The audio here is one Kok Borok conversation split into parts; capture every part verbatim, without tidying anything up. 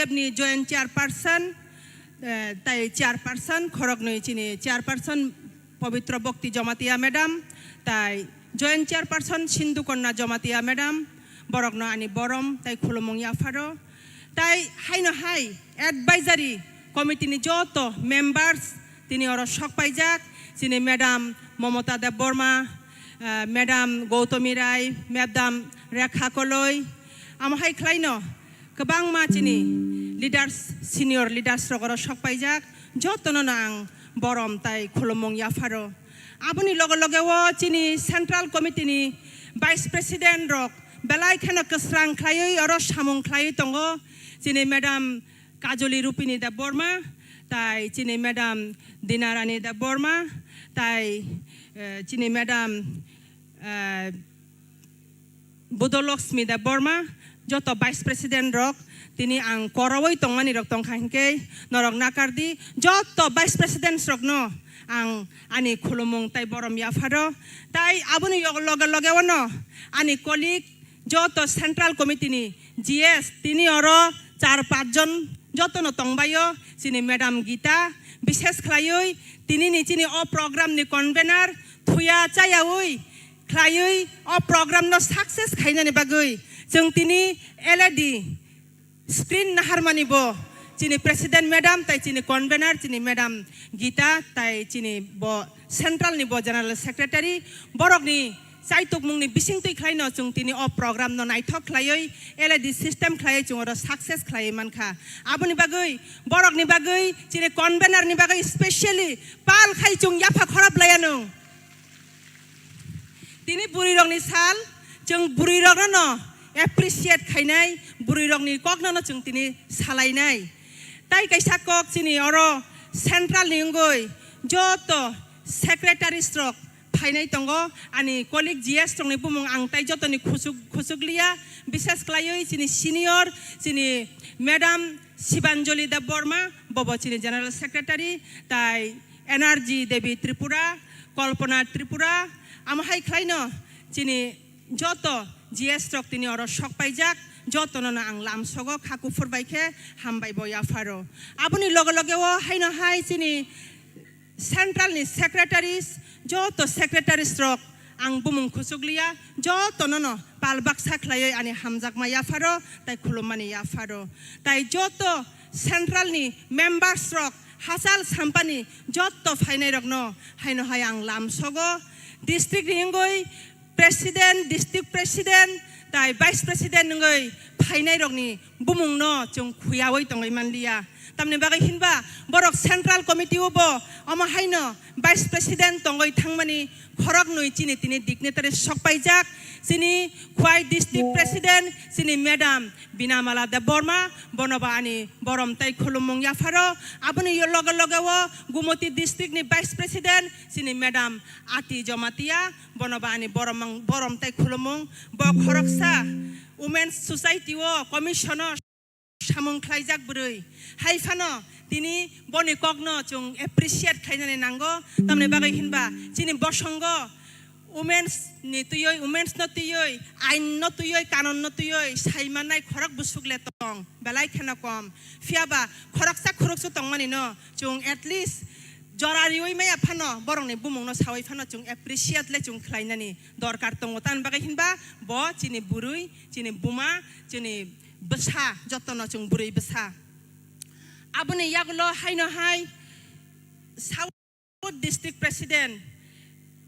ni joint chairperson, eh, tai chairperson, khoroknwi chini chairperson Pabitra Bhakti Jamatia madam, tai joint chairperson Sindhu Kanya Jamatia madam, borokno ani borom tai khulumung yapharo. Tai haino hai advisory committee ni joto members tini oro sok paijak, chini madam Momota Debbarma, eh, madam Gautami Rai, madam Rekha Koloi, amo hai khlaino kwbangma chini leaders, senior leaders rok oro sok paijak, jotono no ang borom tai khulumung yapharo. Aboni loge loge o chini central committee ni vice president rok belai kheno kwsrang khlaiwi oro samung khlaiwi tongo, chini madam Kajoli Rupini Debbarma, tai chini madam Dinarani Debbarma, tai, eh, chini madam, eh, Budolokshmi Debbarma, joto vice president rok, tini ang korowi tongmani rok tongkha hinkhe norok nakardi, joto vice president rokno ang ani khulumung tai borom yapharo, tai aboni yog-, loge loge ono ani colleague joto central committee ni G S tini oro char panch jon jotono tongbaio, chini madam Gita, bishes khlaiwi tini ni chini o program ni convener thuya chayawi khlaiwi o program no success khainani bagwi chwng tini L E D screen naharmani bo chini president madam tai chini convener chini madam Gita tai chini bo central ni bo general secretary borokni chaitukmungni bisingtwi khlaino chwng tini o program no naithok khlaiwi L E D system khlaiwi chwng oro success khlaiwi mankha. Aboni bagwi borokni bagwi chini convener ni bagwi specially pal khai chwng yapha khorap laianung. Tini bwrwi rokni sal, chwng bwrwi rokno no appreciate khainai, bwrwi rokni kokno no chwng tini salainai. Tai kaisa kok chini oro central ni wngwi joto secretaries rok phainai tongo, ani colleague G S rokni bumung ang tai jotoni khusuk, khusuk liya, bishes khlaiwi chini senior, chini madam Sibanjali Debbarma, bobo chini general secretary, tai N R G Devi Tripura, Kalpana Tripura, amo hai khlaino chini joto G S rok tini oro sok paijak, jotono no ang lamsogo kha kuphur bai khe hambai bo yapharo. Aboni loge loge o haino hai chini central ni secretaries, joto secretaries rok ang bumung khusuk liya, jotono no pal baksa khlaiwi ani hamjakma yapharo tai khulummani yapharo. Tai joto central ni members rok hachal sampani joto phainai rokno haino hai ang lamsogo. District ni wngwi president, district president, tai vice president wngwi phainai rokni bumungno chwng khuyawi tongwi manliya. Tamni bagwi hinba borok central committee o bo omo haino vice president tongwi thangmani khoroknwi chini tini dignitary sok paijak, chini Khwai district president, chini madam Binamala Debbarma, bono bo ani borom tai khulumung yapharo. Aboni loge loge o Gumoti district ni vice president, chini madam Ati Jamatia, bono bo ani borom, borom tai khulumung. Bo khoroksa Women's Society o commission o samung khlaijak bwrwi. Hai phano tini boni kokno chwng appreciate khlainani nango. Tamni bagwi hinba chini bosongo women's ni twiwi, women's no twiwi, ain no twiwi, kanon no twiwi sai mannai khorok bwswk le tong, belai kheno kom. Phiya ba khoroksa khoroksa tongmani no chwng at least jora riwi maya phano borokni bumungno sawi phano chwng appreciate le chwng khlainani dorkar tongo. Tamni bagwi hinba bo chini bwrwi, chini buma, chini bwsa, jotono chwng bwrwi bwsa. Aboni yagulo haino hai South District President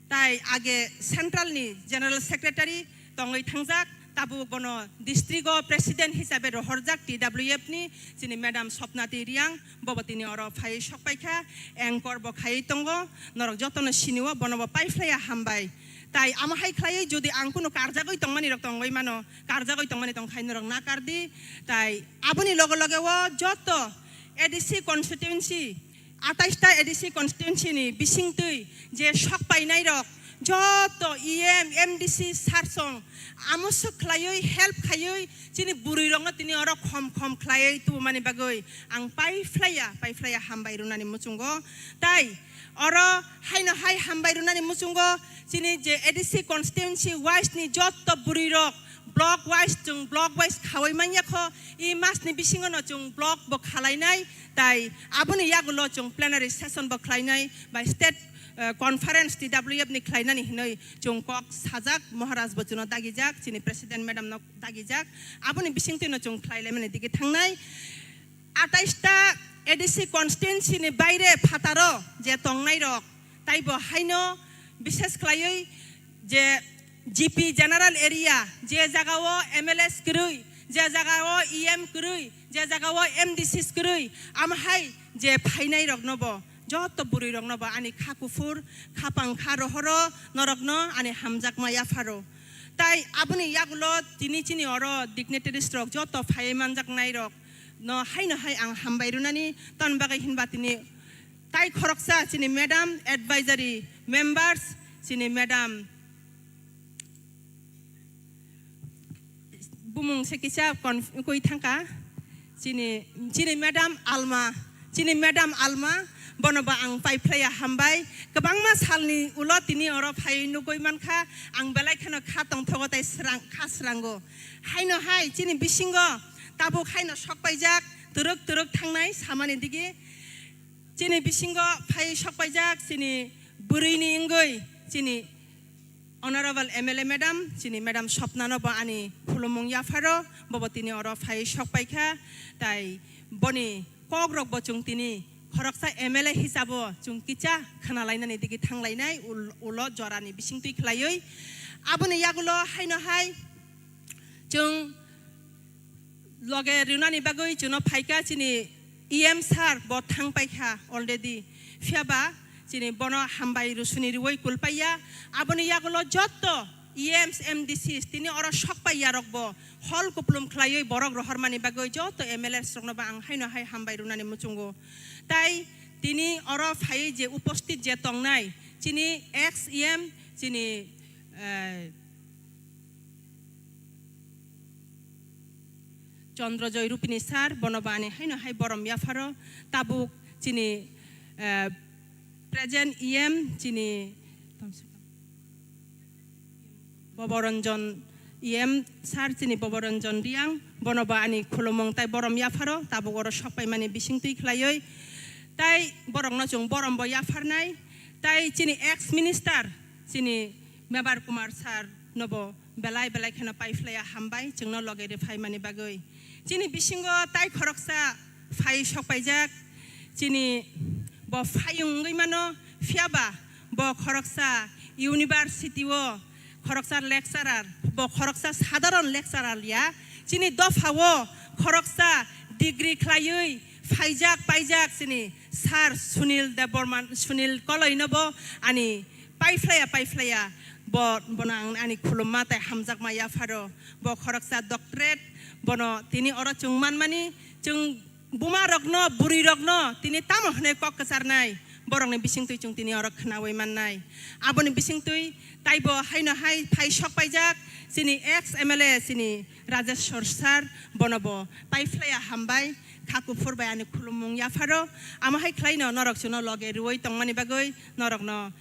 tai age Central ni General Secretary tongwi thangjak, tabuk bono district o President hisabe rohorjak T W F ni chini Madam Swapnati Reang, bobo tini oro phaiwi sokpaikha, anchor bo khaiwi tongo, norok jotono sinio, bono bo paiphlaiya hambai. Tai amo hai khlaiwi jodi ang kunu karjagwi tongmani rok tongwi mano, karjagwi tongmani tongkhai norok nakardi. Tai aboni loge loge o joto A D C constituency, atais ta A D C constituency ni bisingtwi je sok painai rok, joto E M, M D C sarsong amoswk khlaiwi, help khaiwi chini bwrwi rokno tini oro khom khom khlaiwi tubumani bagwi ang paiphlaiya, paiphlaiya hambai rwnani muchungo. Tai oro haino hai hambai rwnani muchungo chini je A D C constituency wise ni joto bwrwi rok block wise, chwng block wise khawi manya kho, i mas ni bisingo no chwng block bo khalainai, tai aboni yagulo chwng plenary session bo khlainai, bai state, eh, conference T W F ni khlainani hinwi chwng kok sajak, Maharaj bo chwngno dagijak, chini president madam no dagijak, aboni bisingtwi no chwng khlailaimani digi thangnai. Atais ta A D C constituency ni baire phataro je tongnai rok, taibo haino bishes khlaiwi je G P general area, je jagao M L As kwrwi, je jagao E M kwrwi, je jagao M D Cs kwrwi, amhai je phainai rokno bo, joto bwrwi rokno bo ani kha kuphur, kha pangkha rohoro norokno ani hamjakma yapharo. Tai aboni yagulo tini chini oro dignitaries rok joto phaiwi manjaknai rok no haino hai ang hambai rwnani, tamni bagwi hinba tini tai khoroksa chini madam advisory members, chini madam bumung se kisa kon-, koi thangka, chini, chini madam Alma, chini madam Alma, bono bo ang paiphlaiya hambai. Kwbangma salni ulo tini oro phai nugui mankha, ang belai kheno kha tongthogo tai srang, kha srango. Haino hai chini bisingo tabuk haino sokpaijak, twrwk twrwk thangnai samani digi. Chini bisingo phai sokpaijak chini bwrwini wngwi chini Honorable M L A madam, chini madam Swapna no bo ani khulumung yapharo, bobo tini oro phai sokpaikha, tai boni kokrok bo chwng tini khoroksa M L A hisabo chwng kicha khwnalainani digi thanglainai ul-, ulo jorani bisingtwi khlaiwi. Aboni yagulo haino hai chwng loge rinani bagwi chwngno phaikha chini E M sir bo thangpaikha already. Phiyaba chini bono hambai rusuni riwi kulpaiya. Aboni yagulo jotto E Ms, M D Cs tini oro sokpaiya rok bo hol kuplum khlaiwi borok rohormani bagwi jotto M L As rokno bo ang haino hai hambai runani muchungo. Tai tini oro phaiwi je uposthit je tongnai chini ex E M chini, eh, Chandra Joy Rupini sir, bono bo ani haino hai borom yapharo, tabuk chini, eh, present E M chini Boboranjan E M sir, chini Boboranjan Riang, bono bo ani khulumung tai borom yapharo, tabuk oro sokpaimani bisingtwi khlaiwi, tai borokno chwng borom bo yapharnai, tai chini ex minister, chini Mebar Kumar sir nobo belai belai kheno paiphlaiya hambai chwngno loge rwphaimani bagwi. Chini bisingo tai khoroksa phai sokpaijak, chini bo phayung wngwi mano, phiyaba bo khoroksa university o khoroksa lecturer, bo khoroksa sadharon lecturer ya, chini dopha o khoroksa degree khlaiwi phaijak paijak chini sir Sunil Debbarma, Sunil Koloi no bo ani paiphlaiya, paiphlaiya, bo, bono ang ani khulumma tai hamjakma yapharo. Bo khoroksa doctorate, bono tini oro chwng manmani, chwng buma rokno, bwrwi rokno tini tamo hwnwi kok kwcharnai, borokni bisingtwi chwng tini oro khnaui mannai. Aboni bisingtwi taibo haino hai phai sokpaijak chini ex M L A chini Rajeshwar sir, bono bo paiphlaiya hambai, kha kuphur bai ani khulumung yapharo. Amo hai khlaino norok chwngno loge rwui tongmani bagwi norokno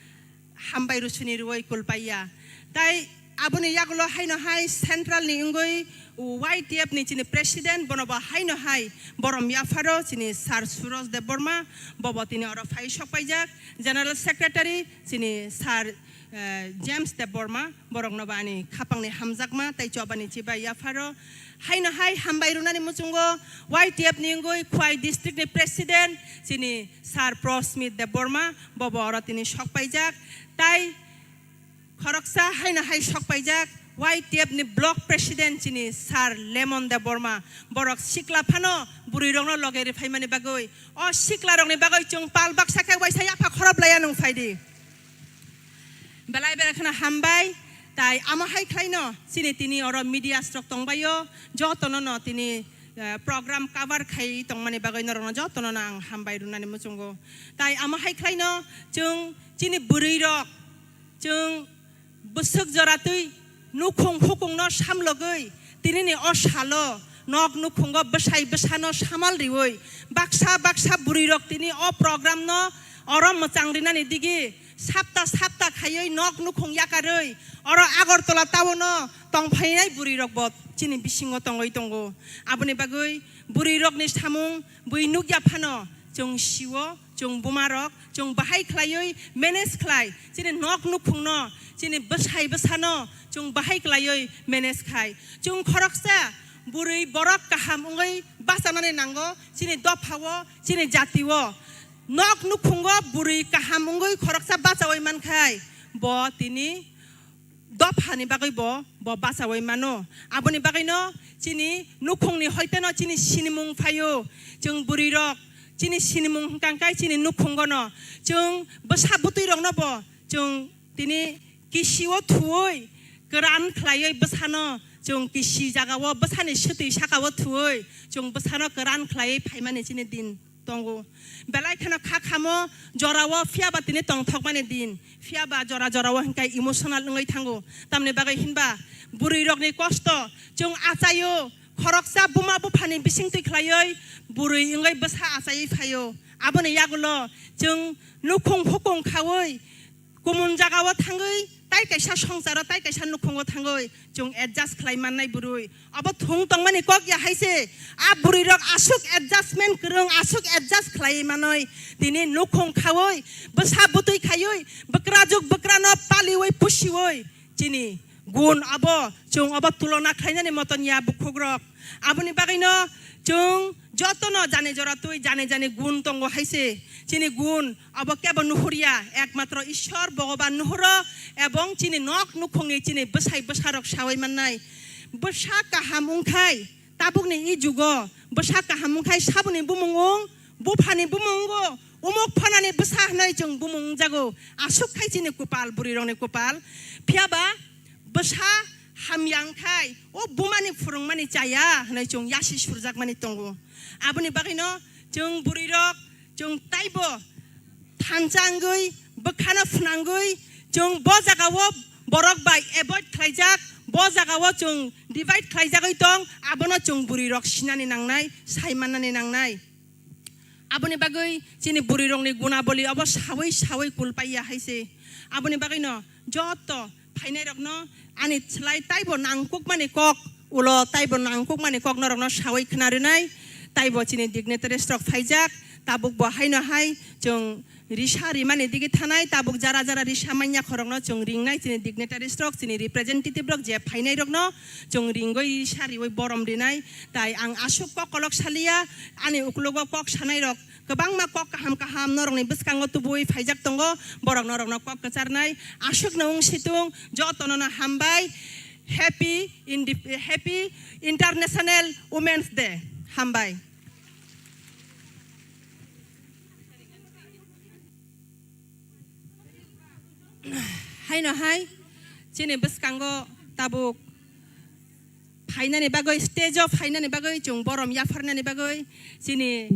hambai rusuni rwui kulpaiya. Tai aboni yagulo haino hai central ni wngwi Y T F ni chini president, bono bo haino hai borom yapharo chini sir Suraj Debbarma, bobo tini oro phai sokpaijak. General secretary chini sir, eh, James Debbarma, borokno bo ani khapangni hamjakma tai chobani chibai yapharo. Haino hai hambai rwnani muchungo Y T F ni wngwi Khwai district ni president chini sir Prosmit Debbarma, bobo oro tini sokpaijak. Tai khoroksa haino hai sokpaijak Y T F ni block president chini sir Lemon Debbarma, borok sikla phano bwrwi rokno loge rwphaimani bagwi. O sikla rokni bagwi chwng pal baksa khe waisa yapha khorop laiya nung phaidi. Belai belai kheno hambai, tai amo hai khlaino chini tini oro medias rok tongbaio, jotono no tini, eh, program cover khai tongmani bagwi norokno jotono no ang hambai rwnani muchungo. Tai amo hai khlaino chwng chini bwrwi rok, chwng bwswk jora twi nukhung hukungno samlogwi tinini o salo nok nukhungo bwsai bwsano samal riwi baksa baksa bwrwi rok tini o program no oro mwchang rinani digi sapta sapta khaiwi nok nukhung yakarwi oro Agartala town-o tongphainai bwrwirokbo chini bisingo tongwi tongo. Aboni bagwi bwrwirokni samung bui nukya phano chwng sio, chwng bumarok, chwng bahai khlaiwi manage khlai, chini nok nukhungno, chini bwsai bwsano chwng bahai khlaiwi manage khai. Chwng khoroksa bwrwi borok kaham wngwi bachanani nango chini dophao, chini jatio. Nok nukhungo bwrwi kaham wngwi khoroksa bachaui mankhai, bo tini dophani bagwi bo, bo bachaui mano. Aboni bagwino chini nukhungni hoiteno chini sinimung phaio. Chwng bwrwirok chini sinimung hwnkha khe chini nukhungono. Chwng bwsa bwtwirokno bo chwng tini kisio thuwi kwran khlaiwi bwsano chwng kisi jagao bwsani swtwi sakao thuwi chwng bwsano kwran khlaiwi phaimani chini din tongo. Belai kheno kha khamo jorao phiya ba tini tongthokmani din. Phiya ba jora jorao hwnkhe emotional wngwi thango. Tamni bagwi hinba bwrwirokni kosto chwng achaio, khoroksa buma buphani bisingtwi khlaiwi bwrwi wngwi bwsa achaiwi phaio. Aboni yagulo chwng nukhung hukung khaui kumun jagao thangwi, tai kaisa songsaro, tai kaisa nukhungo thangwi chwng adjust khlai mannai bwrwi. Abo thung tongmani kok ya hai se. A bwrwirok aswk adjustment kwrwng, aswk adjust khlai manwi, tini nukhung khaui, bwsa bwtwi khaiui, bwkrajuk bwkrano paliui pusiui, chini gun abo, chwng abo tulona khlainani moton ya bukhukrok. Aboni bagwino chwng jotono jani jora twi jani jani gun tongo hai se. Chini gun abo kebo nuhurya, ekmatro Ishwar Bhogoban nuhuro, ebong chini nok nukhungni chini bwsai bwsarok saui mannai. Bwsa kaham wngkhai, tabukni i jugo bwsa kaham wngkhai saboni bumung wng, buphani bumung wngo, umuk phanani bwsa hwnwi chwng bumung wngjago. Aswk khai chini kupal, bwrwirokni kupal. Phiya ba bwsa hamya wngkhai, o bumani phwrwngmani chaya hwnwi chwng yasi surjakmani tongo. Aboni bagwino chwng bwrwirok chwng taibo thansa wngwi, bwkhano phnangwi, chwng bo jagao borok bai avoid khlaijak, bo jagao chwng divide khlaijagwi tong, abono chwng bwrwirok sinani nangnai, sai mannani nangnai. Aboni bagwi chini bwrwirokni gunaboli obo saui saui kulpaiya hai se. Aboni bagwino joto phainairokno ani slai taibo nangkukmani kok, ulo taibo nangkukmani kok norokno saui khna rwnai, taibo chini dignitaries rok phaijak, tabuk bo haino hai chwng risa rimani digi thanai, tabuk jara jara risa manya khorokno chwng ringnai, chini dignitaries rok, chini representative rok je phainai rokno chwng ringwi risa riwi borom rinai. Tai ang aswk kok kolok saliya, ani uklogo kok sanai rok kwbangma kok kaham kaham norokni bwskango tubui phaijak tongo, borok norokno kok kwcharnai. Aswkno wng situng, jotono no hambai. Happy Indi-, Happy International Women's Day. Hambai. Haino hai chini bwskango tabuk phainani bagwi, stage o phainani bagwi, chwng borom yapharnani bagwi chini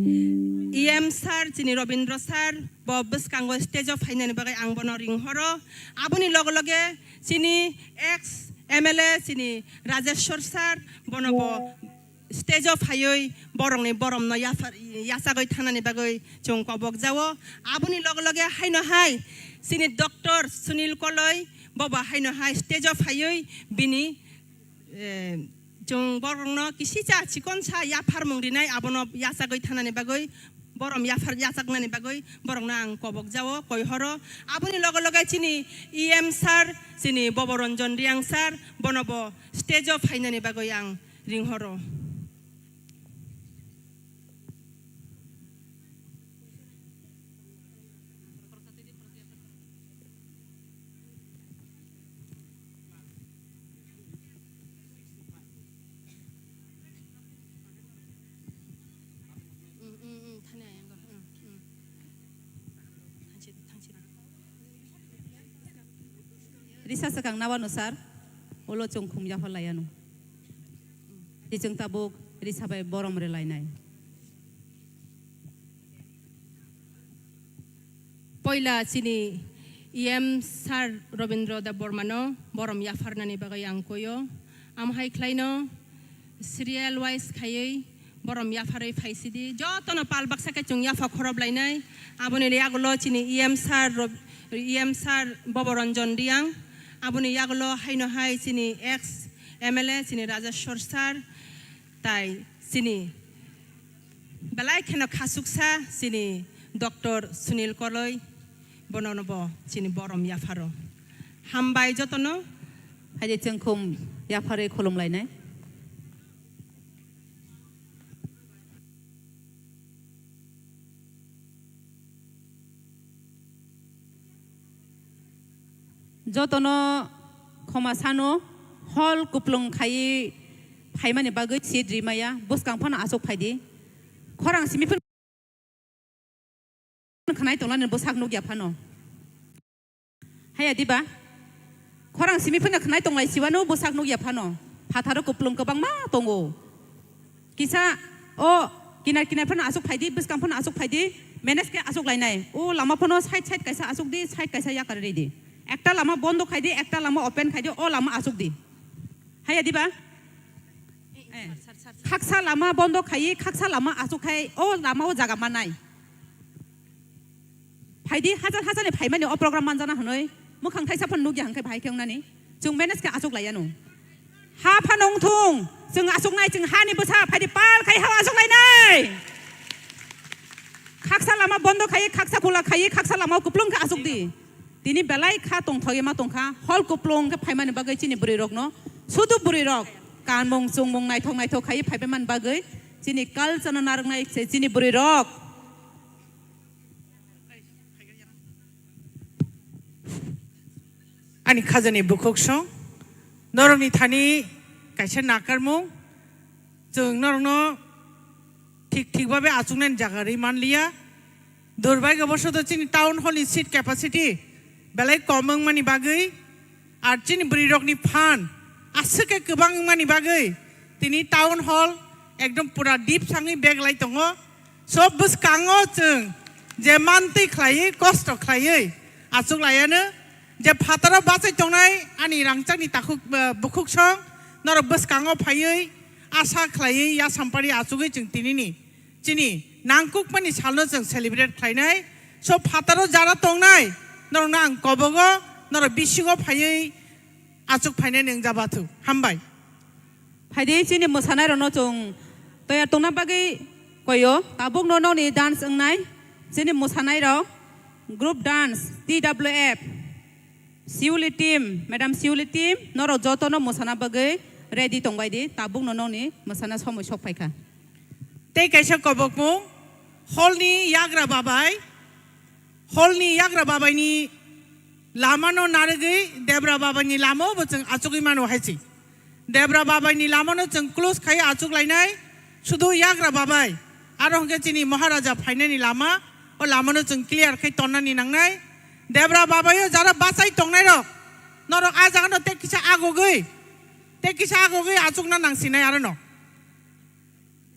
E M sir, chini Robindra sir bo bwskango stage o phainani bagwi ang bono ringhoro. Aboni loge loge chini ex M L A chini Rajeshwar sir bono bo stage o phaiwi borokni boromno yaphar-, yachagwi thanani bagwi chwng kobok jao. Aboni loge loge haino hai chini Doctor Sunil Koloi bobo haino hai stage o phaiwi bini, eh, chwng borokno kisicha chikonsa yapharmung rinai, abono yachagwi thanani bagwi, borom yaphar yachaknani bagwi borokno ang kobok jao, koi horo. Aboni loge loge chini E M sir, chini Bobo Ranjan Reang sir, bono bo stage o phainani bagwi ang ringhoro. Risa swkang nawano sir, ulo chwng khum yapharlaiano. Tei chwng tabuk risa bai borom rwlainai. Poila chini E M sir Robindra Debbarmano borom yapharnani bagwi ang koyo. Amo hai khlaino serial wise khaiwi Borom yapharwi phaisidi, jotono pal baksa khe chwng yapha khorob lainai. Aboni yagulo chini E M sir Rob-, E M sir Boboranjan Riang, aboni yagulo haino hai chini ex M L A chini Rajeshwar sir, tai chini belai kheno khasuksa chini Doctor Sunil Koloi, bonono bo chini borom yapharo. Hambai jotono. Haide chwng khum yapharwi khulum lainai. Jotono khoma sano, hall kuplung khaiwi phaimani bagwi seat rimaya, bwskang phano aswk phaidi. Khorang simi phano khwnai tonglani bwsak nukya phano. Haya diba? Khorang simi phano khwnai tonglai siwano bwsak nukya phano. Phatharo kuplung kwbangma tongo. Kisa o kinar kinar phano aswk phaidi, bwskang phano aswk phaidi, manage khe aswk lainai. O lama phano side side kaisa aswk di, side kaisa yakar ridi. Ekta lama bondo khaidi, ekta lama open khaidi, o lama aswk di. Haya diba? Eh. Khaksa lama bondo khai, khaksa lama aswk khai, o lama o jaga manai. Phaidi hajar hajar ni phaimani o program manjana hwnwi, mwkhang thaisa phano nukya hwnkhe bahai khe wngnani. Chwng manage khe aswk laiya no. Ha phano wngthung, chwng aswknai, chwng hani bwsa, phaidi pal khai ha aswk lainai. Khaksa lama bondo khai, khaksa khula khai, khaksa lama kuplung khe aswk di. Tini belai kha tongthogwi ma tongkha, hall kuplung khe phaimani bagwi chini bwrwi rokno, sudu bwrwi rok kanmung chungmung naithok naithok khai phaibai man bagwi chini culture no narwknai se chini bwrwi rok. Ani khajani bukhuk song, norokni thani kaisa nakarmung, chwng norokno thik thik babe achuknani jaga rwi manliya. Durbhagyo bosoto chini town hall ni seat capacity belai kom wngmani bagwi, ar chini bwrwi rokni phan aswk khe kwbang wngmani bagwi tini town hall ekdom pura deep sangwi bag lai tongo. So bwskango chwng je mantwi khlaiwi, kosto khlaiwi achuk laiano, je phataro bachai tongnai ani rangchakni takhuk, eh, bukhuk song norok bwskango phaiwi asa khlaiwi yasampari achugwi chwng tinini chini nangkukmani salno chwng celebrate khlainai. So phataro jara tongnai norokno ang kobogo, norok bisingo phaiwi achuk phainani wngjabathu. Hambai. Phaidi chini mwsanairokno chwng toyar tongna bagwi koyo, tabukno nokni dance wngnai chini mwsanairok, group dance, T W F, Siuli team, madam Siuli team, norok jotono mwsana bagwi ready tongbai di, tabukno nokni mwsana somoi sok phaikha. Tei kaisa kobokmung, hall ni yagra babai, hall ni yagra babai ni lama no narwgwi Debra babai ni lama bo chwng achugwi mano hai se. Debra babai ni lama no chwng close khai achuk lainai, sudu yagra babai, aro hwnkhe chini Maharaja phainani lama, o lama no chwng clear khai tonnani nangnai. Debra babai o jara bachai tongnai rok, norok a jaga no tei kisa agogwi, tei kisa agogwi achukna nang sinai aro no.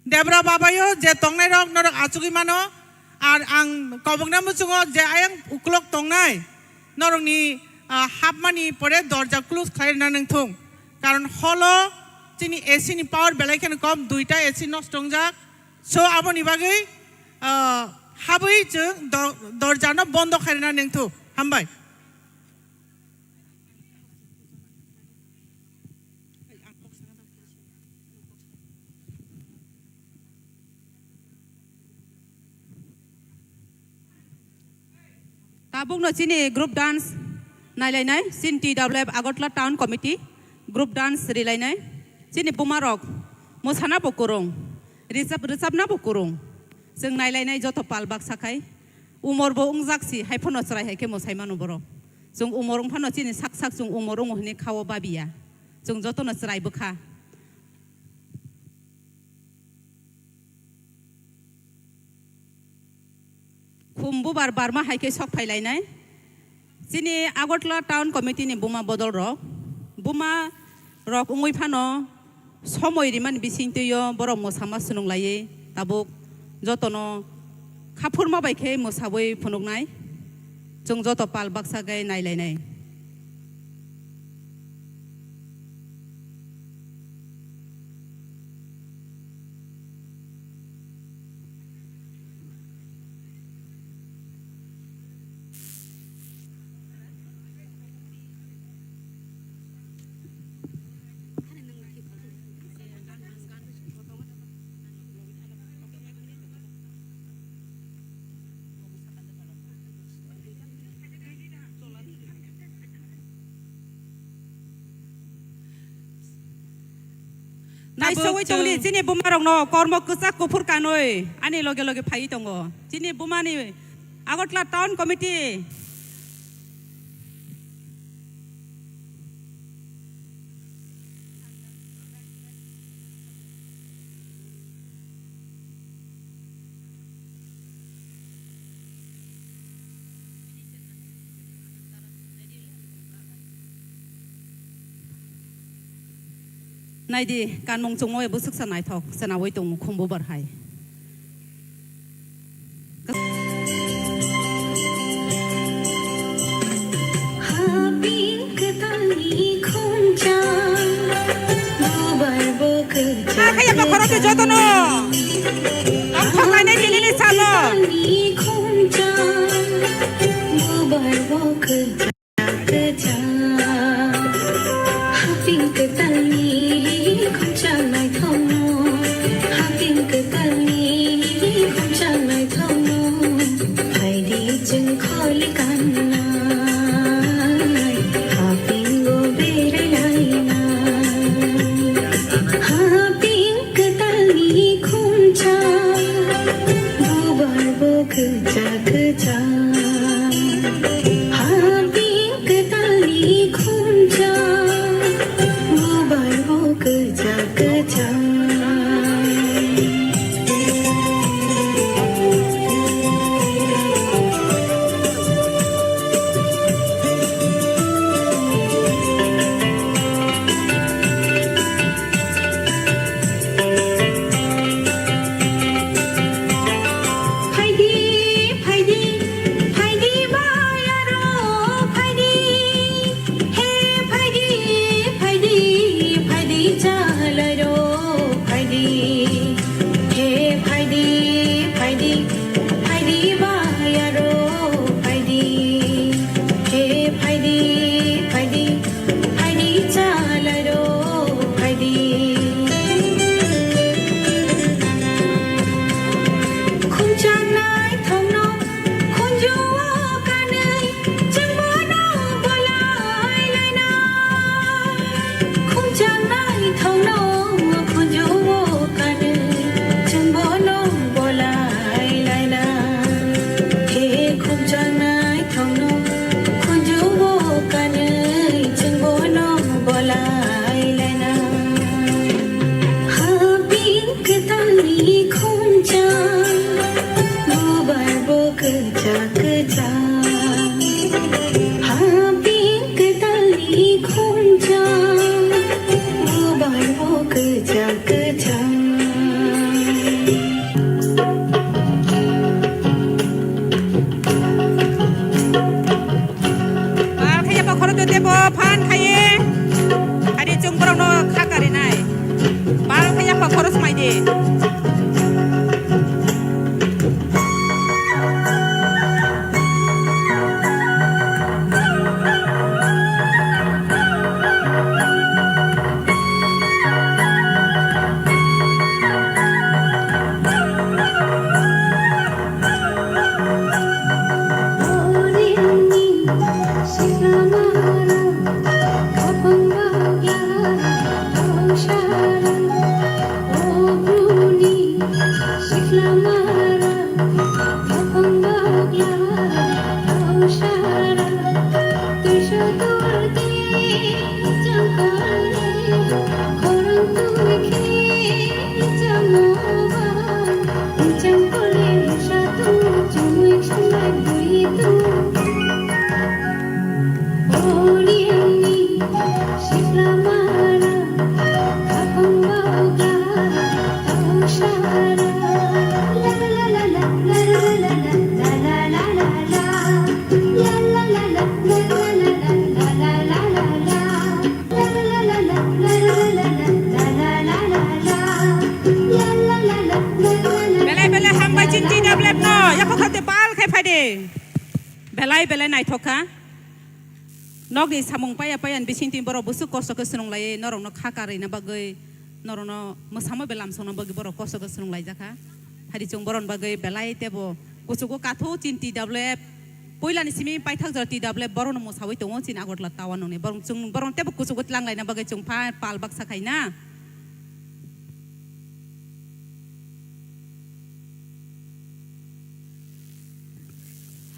Debra babayo je tongnai rok norok achugwi mano, ar ang kobokna muchungo je ayang uklok tongnai norokni, ah, hapmani pore dorja close khlai rwna nangthung, karon holo chini A C ni power belai kheno kom, duita A C nosto wngjak, so aboni bagwi, ah, habwi chwng do-, dorja no bondo khai rwna nangthung. Hambai. Tabukno chini group dance nailainai, chini T W F Agartala Town Committee group dance rilainai, chini buma rok mwsana bo kwrwng, rwchap-, rwchapna bo kwrwng, chwng nailainai joto pal baksa khai, umor bo wngjak si, hai phano chwrai hai khe mwsai mano borok, chwng umor wng phano chini sak sak chwng umor wngo hwnwi khao babiya, chwng jotono chwrai bwkha. Khum bubar barma hai khe sok phai lainai. Chini Agartala Town Committee ni buma bodol rok, buma rok wngwi phano somoi rimani bising twi o borok mwsama swrwng laiwi tabuk jotono khaphurma bai khe mwsawi phunuknai. Chwng joto pal baksa khe nai lainai. Abo Sogwi tongdi chwng chini bumarokno kormo kwchak kuphur kanwi ani loge loge phaiwi tongo. Chini bumani Agartala Town Committee. Naidi, kanmung chungmung bai bwswksa naithok, chwnaui tongo khumbu bar hai. Haping kwtalni khumchang, bubar bo kwchak. Ah, kaya pa khorok jotono. Tongthok lainai tini ni salo. Haping kwtalni khumchang, bubar bo kwchak. Haping kwtalni khumchang naithokno, haping kwtalni khumchang naithokno, phaidi chwng kholi kannai, hapingo berai lainai. Haping kwtalni khumchang, bubar bo kwchak kwchak. Haping kwtalni khumchang, bubar bo kwchak kwchak. Phaidi, phaidi, phaidi bayaro, phaidi. He phaidi, phaidi, phaidi chalairo, phaidi. He phaidi, phaidi, phaidi bayaro, phaidi. He phaidi, phaidi, phaidi chalairo, phaidi. Khumchangnai thongno khunjuo kanwi, chwngbono bolai laina. Khumchangnai thongno khunjuo kanwi, chwngbono bolai laina. He khumchangnai thongno khunjuo kanwi, chwngbono bolai laina. Haping kwtalni khumchang, bubar bo kwchak kwchak. Haping kwtalni khumchang, bubar bo kwchak kwchak. Pal khaya pa khorok tebo phan khaye. Hari chwng borokno kha karinai. Pal khaya pa khorok smai di. Belai belai hambai chini T W F no, yapha khate pal khai phai de. Belai belai naithok kha. Nokni samung paya paya ni bising twi borok bwswk kosto khe swrwng lai, norokno kha karina bagwi, norokno mwsamo belam songna bagwi borok kosto khe swrwng lai jakha. Hari chwng borok bagwi belai tebo kuchugo kathu chini T W F. Puila ni simi paithak jora T W F borok no mwsawi tongo chini Agartala town nungni. Borok chwng borok tebo kuchugo tlang laina bagwi chwng pha pal baksa khaina.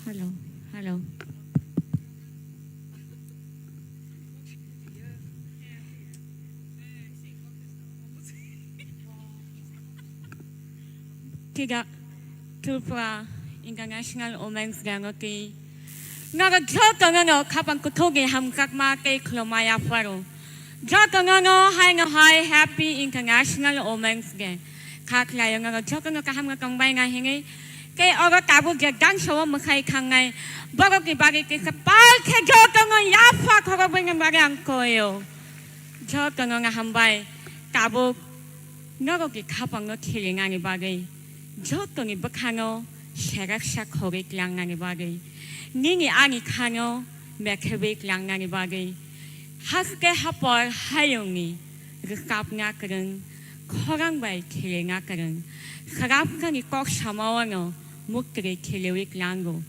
Hello, hello. Tiga Tripura International Women's Day no twi norok jotono no khapang kuthukni hamjakma tei khulumma yapharo. Jotono no haino hai Happy International Women's Day. Kha khlaio norok jotono kaham no tongbai na hinwi. Tei oro tabuk je dance o mwkhai thangnai borokni bagwi kisa pal khe jotono yapha khorokbaini bagwi ang koio. Jotono no hambai. Tabuk norokni khapangno thilinani bagwi, jotoni bwkhano seraksa khorwi tlangnani bagwi, nini ani khano mekhebwi tlangnani bagwi, haste hapor hayungni rwkapna kwrwng, khorang bai thilina kwrwng, swrapnani kok samao'-no muktwi thiliwi tlango.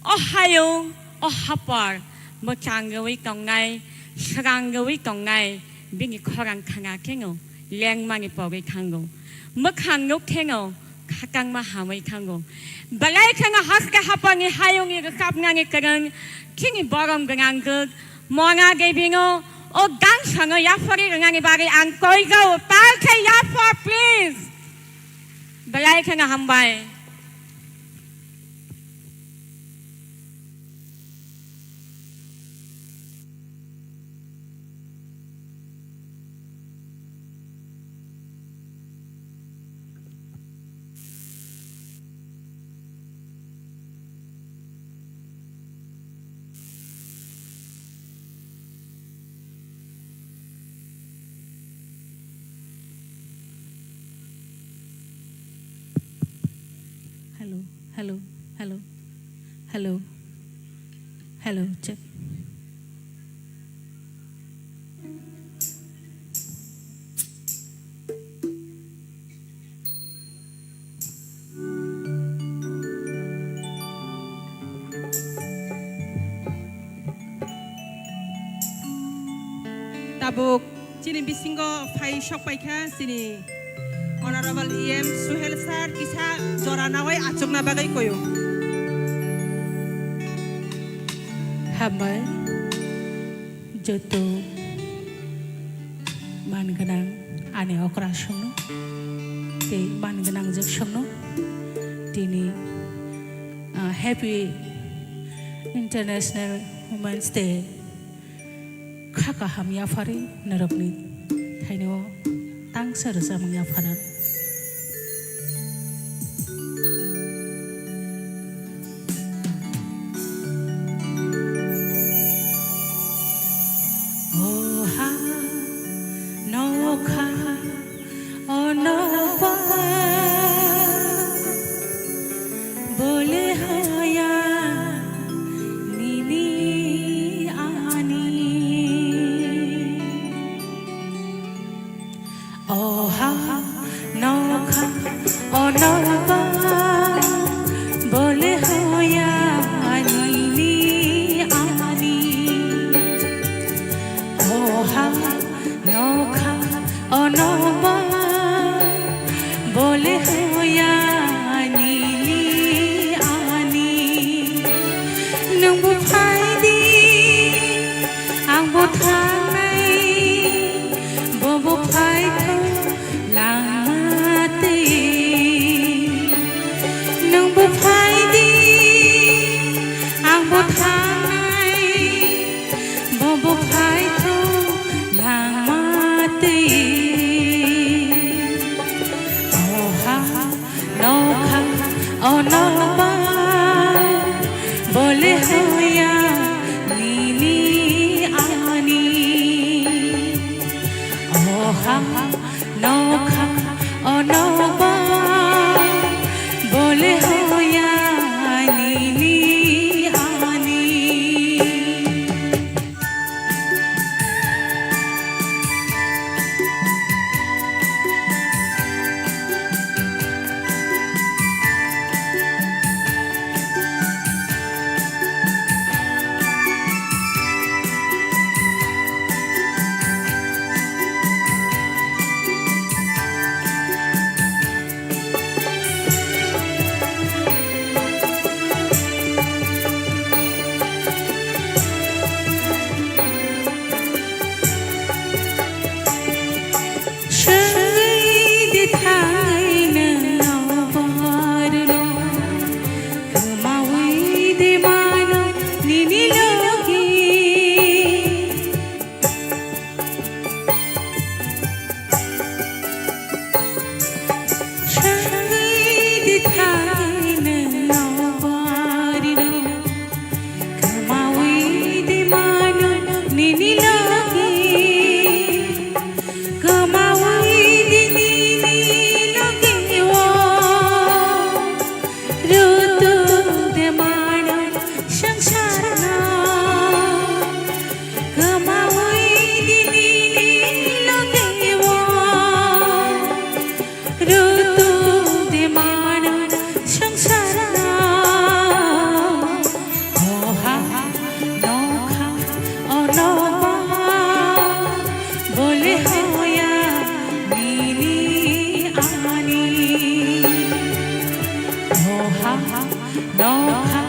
O hayung, o hapor mwchang rwui tongnai, swrang rwui tongnai, bini khorang khna kheno lengmani pogwi thango. Mwkhang nuk kheno khatangma hamwi thango. Belai kheno haste haporni hayungni rwkapnani kwrwng chini borom gwnang gwk Mona Debino o dance-no yapharwi rwnani bagwi ang koijago. Pal khe yapha, please. Belai kheno hambai. Hello, hello, hello, hello, hello, check. Tabuk chini bisingo phai sok paikha chini Honorable E M Suhel sir, kisa jora nawi achukna bagwi koyo. Hambai joto man gwnang ani okra songno tei man gwnang jek songno tini, ah, Happy International Women's Day. Kha kaham yapharwi norokni thaino tangsa rwchapmung yapharna. O ha nokha, o nokha. Bole hoya nini ani. Oha nokha onoba. Bole hoya nini ani. Oha nokha onoba. Bole hoya nini ani. Nwngbo phaidi, angbo thangnai, bobo phaitho langma twi. Nwngbo phaidi, angbo thangnai, bobo phaitho langma twi. Oha nokha onoba. Bole hoya nini ani. Oha nokha onoba. Bole hoya nini ani. Nokha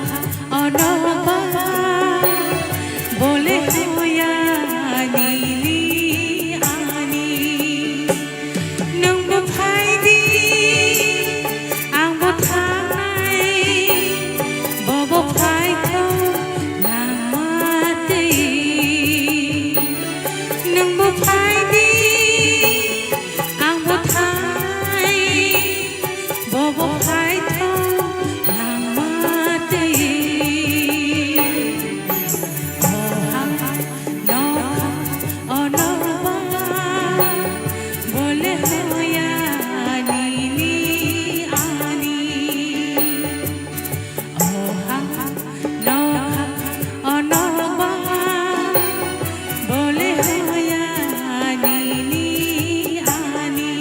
o nokbar bole hoya nini ani. Nwngbo phaidi, angbo thangnai, bobo phaikho nangma tei. Nwngbo phaidi, angbo thangnai, bobo phaikho nangma tei. Oha nokha o nokbar bole hoya nini ani. Oha nokha o nokbar bole hoya nini ani.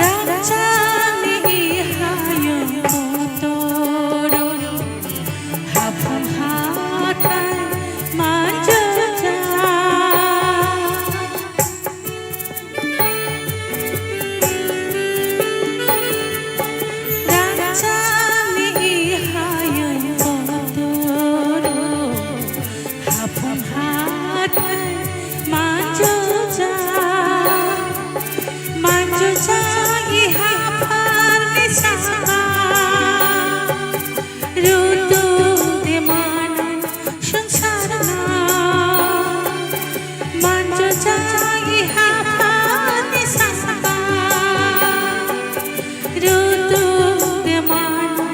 Rangchakni hayung kotoro, haphang hathai manjujak. Rangchakni hayung kotoro, haphang hathai manjujak. Manjujak i hapharni saka. Rutu de mano swngcharno, manjujak i hapharni saka. Rutu de mano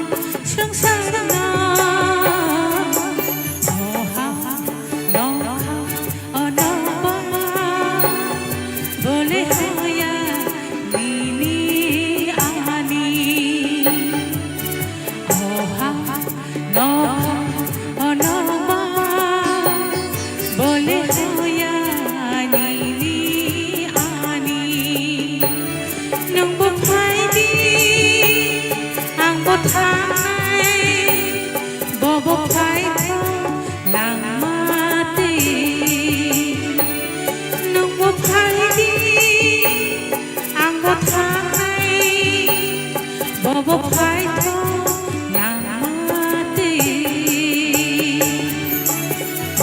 swngcharno, oha nokha o nokbar bole hoya nini ani. Oha nokha o nokbar bole hoya nini ani. Nwngbo phaidi, angbo thangnai, bobo phaikho nangma tei. Nwngbo phaidi, angbo thangnai, bobo phaikho nangma tei.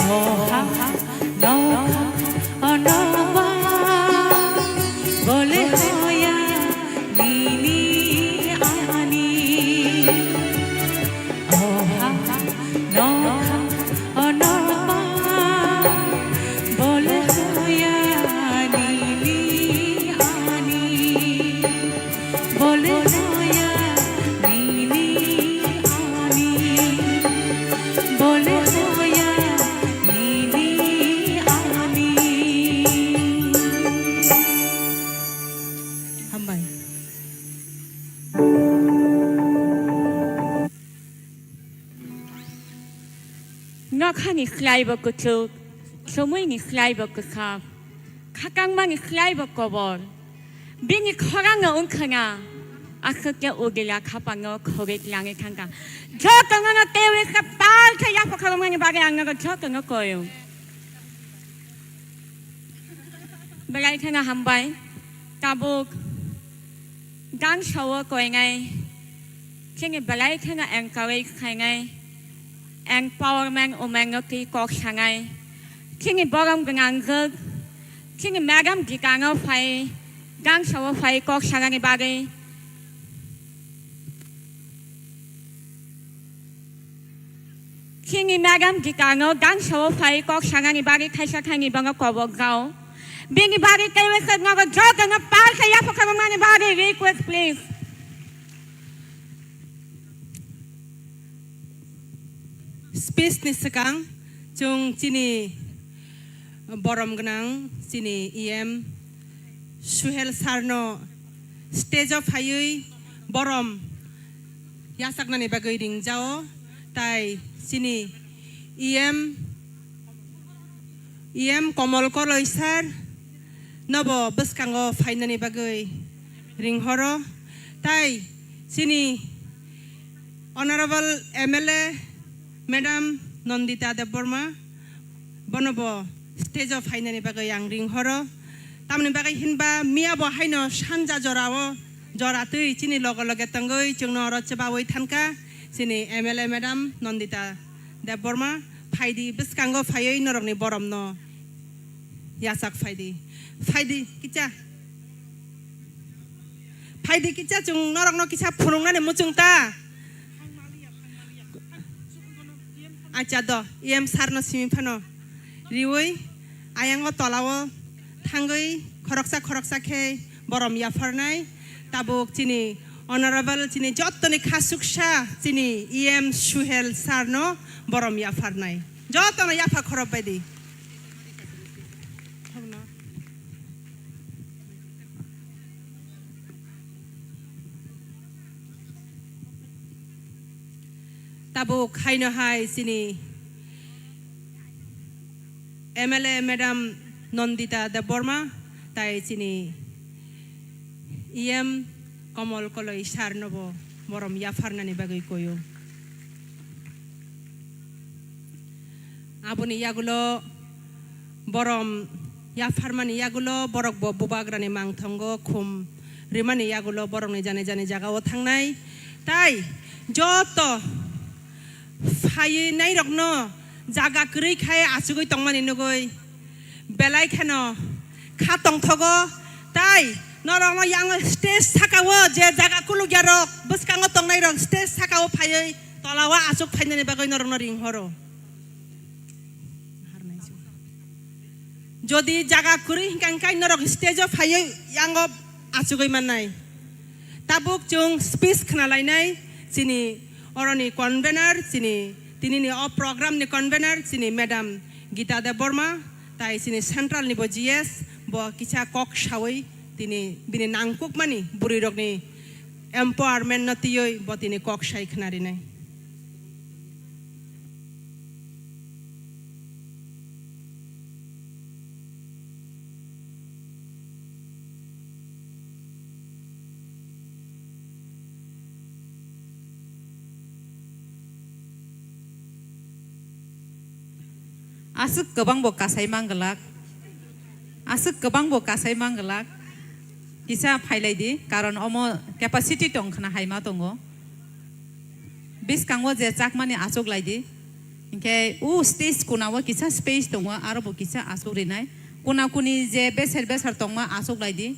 Oha nokha o nokbar bole hoya nini ani. Oha nokha o nokbar bole hoya nini ani. Bole hoya nini ani, bole hoya nini ani. Hambai. Nokhani slaibo kuchuk, somoini slaibo kwchak, khakangmani slaibo kobor. Bini khorangno wngkhana, aswk khe ugila khapangno khorwi tlangwi thangkha. Jotono no teiwi khe pal khe yapha khorokmani bagwi ang nogo jotono koyo. Belai kheno hambai. Tabuk gangsao koinai, chini belai kheno encourage khainai, empowerment women no twi kok sanai, chini borom gwnangjwk, chini madam Gita no phai gangsao phai kok sanani bagwi. Chini madam Gita no gangsao phai kok sanani bagwi thaisa thaini bono kobok jao. Bini bagwi teiwi khwk nogo jotono pal khe yapha khorokmani bagwi request, please. Speech ni swkang chwng chini borom gwnang chini E M Suhel sir no stage o phaiwi borom yachaknani bagwi ringjao, tai chini E M, E M Komol Koloi sir nobo bwskango phainani bagwi ringhoro, tai chini Honorable M L A Madam Nandita Debbarma, bono bo stage o phainani bagwi ang ringhoro. Tamoni bagwi hinba miya bo haino sanja jorao jora twi chini loge loge tongwi chwngno oro chebawi thanka chini M L A Madam Nandita Debbarma. Phaidi bwskango phaiwi norokni boromno yachak phaidi. Phaidi kicha. Phaidi kicha chwng norokno kisa phunuknani muchung ta. Acha do, E M sir no simi phano riwi ayango tolao thangwi khoroksa khoroksa khe borom yapharnai. Tabuk chini Honorable chini jottoni khasuksa chini E M Suhel sir no borom yapharnai. Jotono yapha khorok baidi. Tabuk haino hai chini M L A Madam Nandita Debbarma tai chini E M Komol Koloi sir nobo borom yapharnani bagwi koyo. Aboni yagulo borom yapharmani yagulo borok bo bubagrani mangthongo khum rimani yagulo borokni jani jani jagao thangnai. Tai joto phaiwi nairokno jaga kwrwi khai achugwi tongmani nugwi belai kheno kha tongthogo. Tai norokno yang stage sakao je jaga kulukyarok bwskango tongnairok stage sakao phaiwi tolao achuk phainani bagwi norokno ringhoro. Jodi jaga kwrwi hinkha hinkhe norok stage o phaiwi yango achugwi mannai. Tabuk chwng speech khna lainai chini oroni convener, chini tinini o program ni convener chini Madam Gita Debbarma, tai chini central ni bo G S bo kisa kok sawi tini bini nangkukmani bwrwi rokni empowerment no twiwi bo tini kok sai khna rinai. Aswk kwbang bo kasai manglak, aswk kwbang bo kasai manglak, kisa phailai di, karon omo capacity tong khna hai ma tongo. Bwskango je chakmani achuk lai di. Hinkhe o stage kuna o kisa space tongo, aro bo kisa achuk rinai. Kuna kuni je beser beser tongma achuk lai di.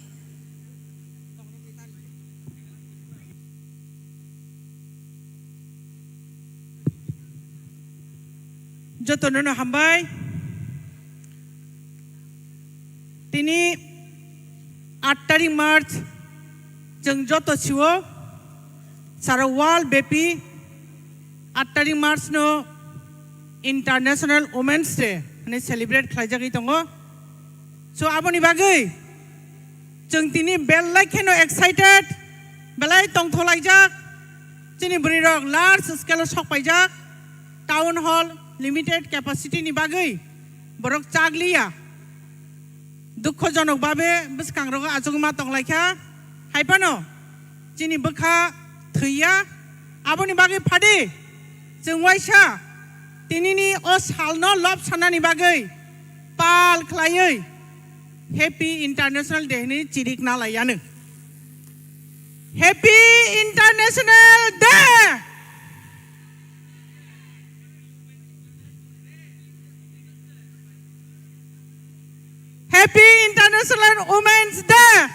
Jotono no hambai. Tini aat tarik March, chwng joto siwo sara world bepi aat tarik March no International Women's Day hwnwi celebrate khlaijagwi tongo. So, aboni bagwi chwng tini belai kheno excited, belai tongtholaijak. Chini bwrwirok large scale o sok paijak, town hall limited capacity ni bagwi borok chak liya. Dukhojonok babe bwskangrogo achugwi ma tonglaikha. Hai phano chini bwkha thwiya. Aboni bagwi phadi chwng waisa tinini o salno lob sanani bagwi pal khlaiwi Happy International Day hwnwi chirikna laiyano. Happy International Day! Happy International Women's Day!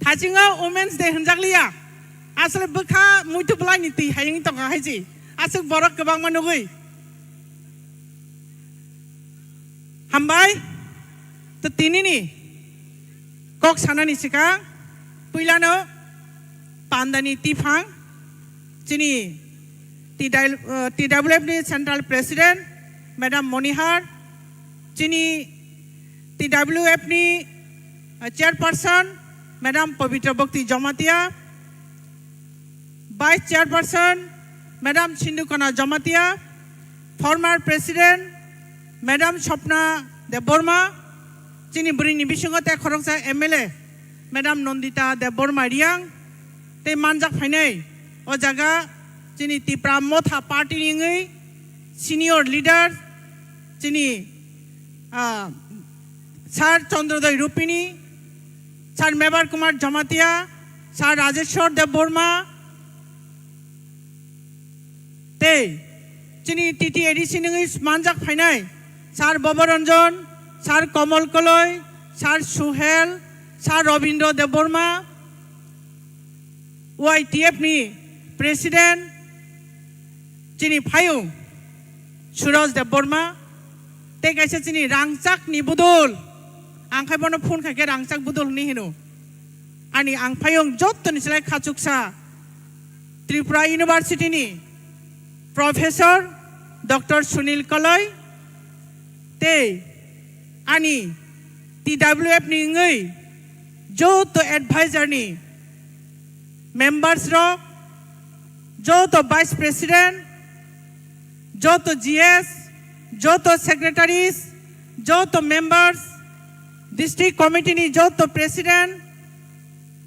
Thasingo Women's Day hwnjakliya. Asle bwkha muitu bwlaini twi hayung tongkha haisi. Aswk borok kwbangma nugwi. Hambai. To tinini kok sanani swkang puilano pandani tiphang chini T W, eh, T W F ni Central President Madam Monihar, chini T W F ni, uh, chairperson, Madam Pabitra Bhakti Jamatia, vice chairperson, Madam Sindhukona Jamatia, former president, Madam Swapna Debbarma, chini bwrwini bisingo tei khoroksa M L A, Madam Nandita Debbarma Reang, tei manjak phainai o jaga chini Tipra Motha party ni wngwi senior leader chini, ah, Sir Chandrodoi Rupini, Sir Mebar Kumar Jamatia, Sir Rajeshwar Debbarma, tei chini T T A D C ni wngwi manjak phainai Sir Bobo Ranjan, Sir Komol Koloi, Sir Suhel, Sir Robindra Debbarma, Y T F ni president chini phayung Suraj Debbarma, tei kaisa chini rangchak ni budul, ang khai bono phone khai khe rangchak budul hinwi hino. Ani ang phayung jottoni slai khachuksa Tripura University ni Professor Doctor Sunil Koloi tei ani T W F ni wngwi joto advisor ni members rok, joto vice president, joto G S, joto secretaries, joto members, district committee ni joto president,